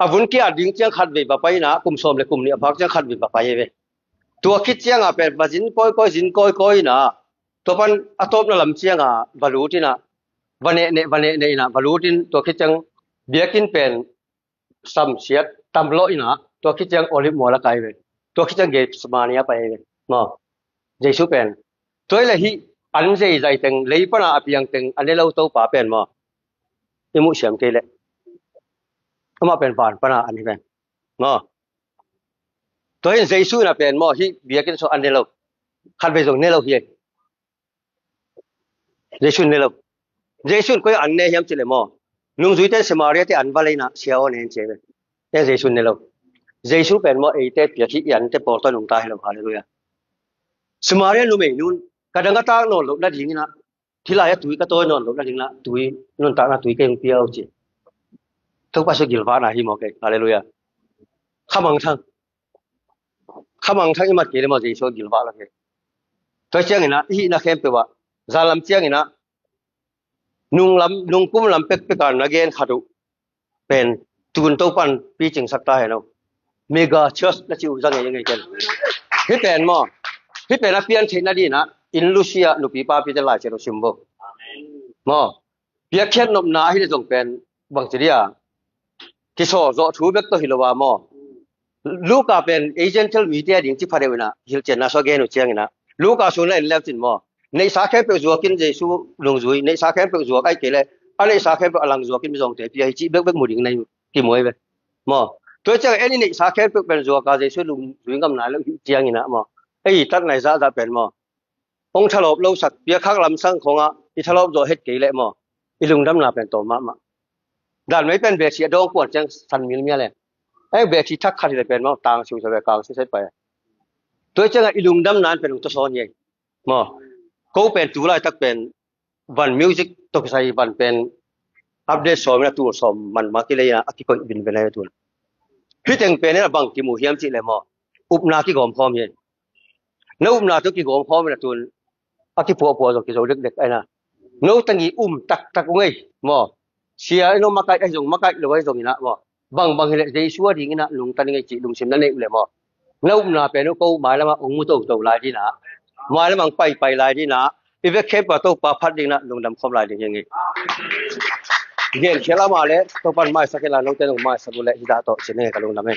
A vun kia ding ciang khat ve va pai inah kum sawm le kum nih a phak ciang khat ve va pai ve. Tua khit ciangah pen va zin kawikawi, zin kawikawi inah tua pan a tawpna lam ciangah va lut inah va nehneh, va nehneh inah va lut in tua khit ciang biakinn pen samsiat tam lawh inah tua khit ciang Olive mual a kai ve. Tua khit ciang Gethsemane a pai ve. Maw. Jesu pen. Tua hi le hih an zeizai teng, lei pana a piang teng, a ne lo Topa pen maw. I muh siam kei leh. Amah pen van pana an hi pen. Maw. Tua hin Jesu inah pen maw, hih biakinn sung an ne lo. Khat vei zong ne lo hi. Jesu ne lo. Jesu in koi an ne hiam cih leh maw. Nungzuite in Samaria te an va lei inah sia aw ne in ci ve. En Jesu ne lo. Jesu pen maw eite piak hih i ante pawl tawh nungta hi lo. Halleluiah. Samaria numei nun ka dang ka tak nawn loh nading inah thilai a tui ka tawi nawn loh nading lah tui nuntakna tui kei hong pia aw ci. Topa Jesu gilvahna hi maw kei. Halleluiah. Khamangthang. Khamangthang i mat kei le maw Jesu gilvah lo kei. Tua cianginah i hihna khempeuh ah zanlam cianginah nunglam, nungkum lam pekpek a na gen khat uh pen tun Topan picingsak ta hen aw. Mega church na ci uh za ngei ngei ken. Hih pen maw. Hih pen a pian theihna dinah in Lucia nupi papite lai cian uh sim bo. Maw. Piakkhiat nopna ahi le zong pen bangci dia. Kisawh zawh thu bek tawh hi lo a maw. Luka pen ei Gentile mite a ding ci pha deuh inah hilhcianna sua gen uh cianginah Luka sung na en leucin maw. Neihsa khempeuh zuakin Jesu lungzui, neihsa khempeuh zuak aih kei le a neihsa khempeuh a lang zuakin mizawngte pia hi cih bekbek mu ding na hi kimuai ve. Maw. Tua ciang en i neihsa khempeuh pen zuaka Jesu lungzui ngamna lo hih cianginah maw. Ei tatnai zahzah pen maw. Hong thalawp lo sak, piakhak lamsang khawngah i thalawp zawh het kei leh maw. I lungdamna pen tawm mahmah. Dan mei pen bethri a dawng puan ciang san mil mia le. Ei bethri thak khat hi le pen maw, tang siusa ve kang siset pai. Tua ciangah i lungdamna in pen hong tawsawn hi. Maw. Ko pen tu laitak pen van music tawh kisai van pen update sawm inah tul sawm man mah kilei a kikoih bin ven a tul. Hih teng pen inah bang kimu hiam cih le maw. Upna kigawm khawm hi. Na upna tu kigawm khawm inah tun a kipuahpuah zong kizo dekdek aina. No tangi um taktak ung ei maw. Sia ino makaih ahi zong makaih lo ahi zong inah maw. Bangbang hileh Jesu a ding inah lungtan ngei cih lungsim na neih uh le maw. Na upna pen uh ko mailamah ong mu toto lai dinah. Mailamah ong paipai lai dinah. I vek khempeuh a Topa phat dinah lungdam khawm lai ding hi ngei. Gen khial amah le Topan maisak inla note nong maisak uh le hi dah tawh cin ngei ka lungdam hi.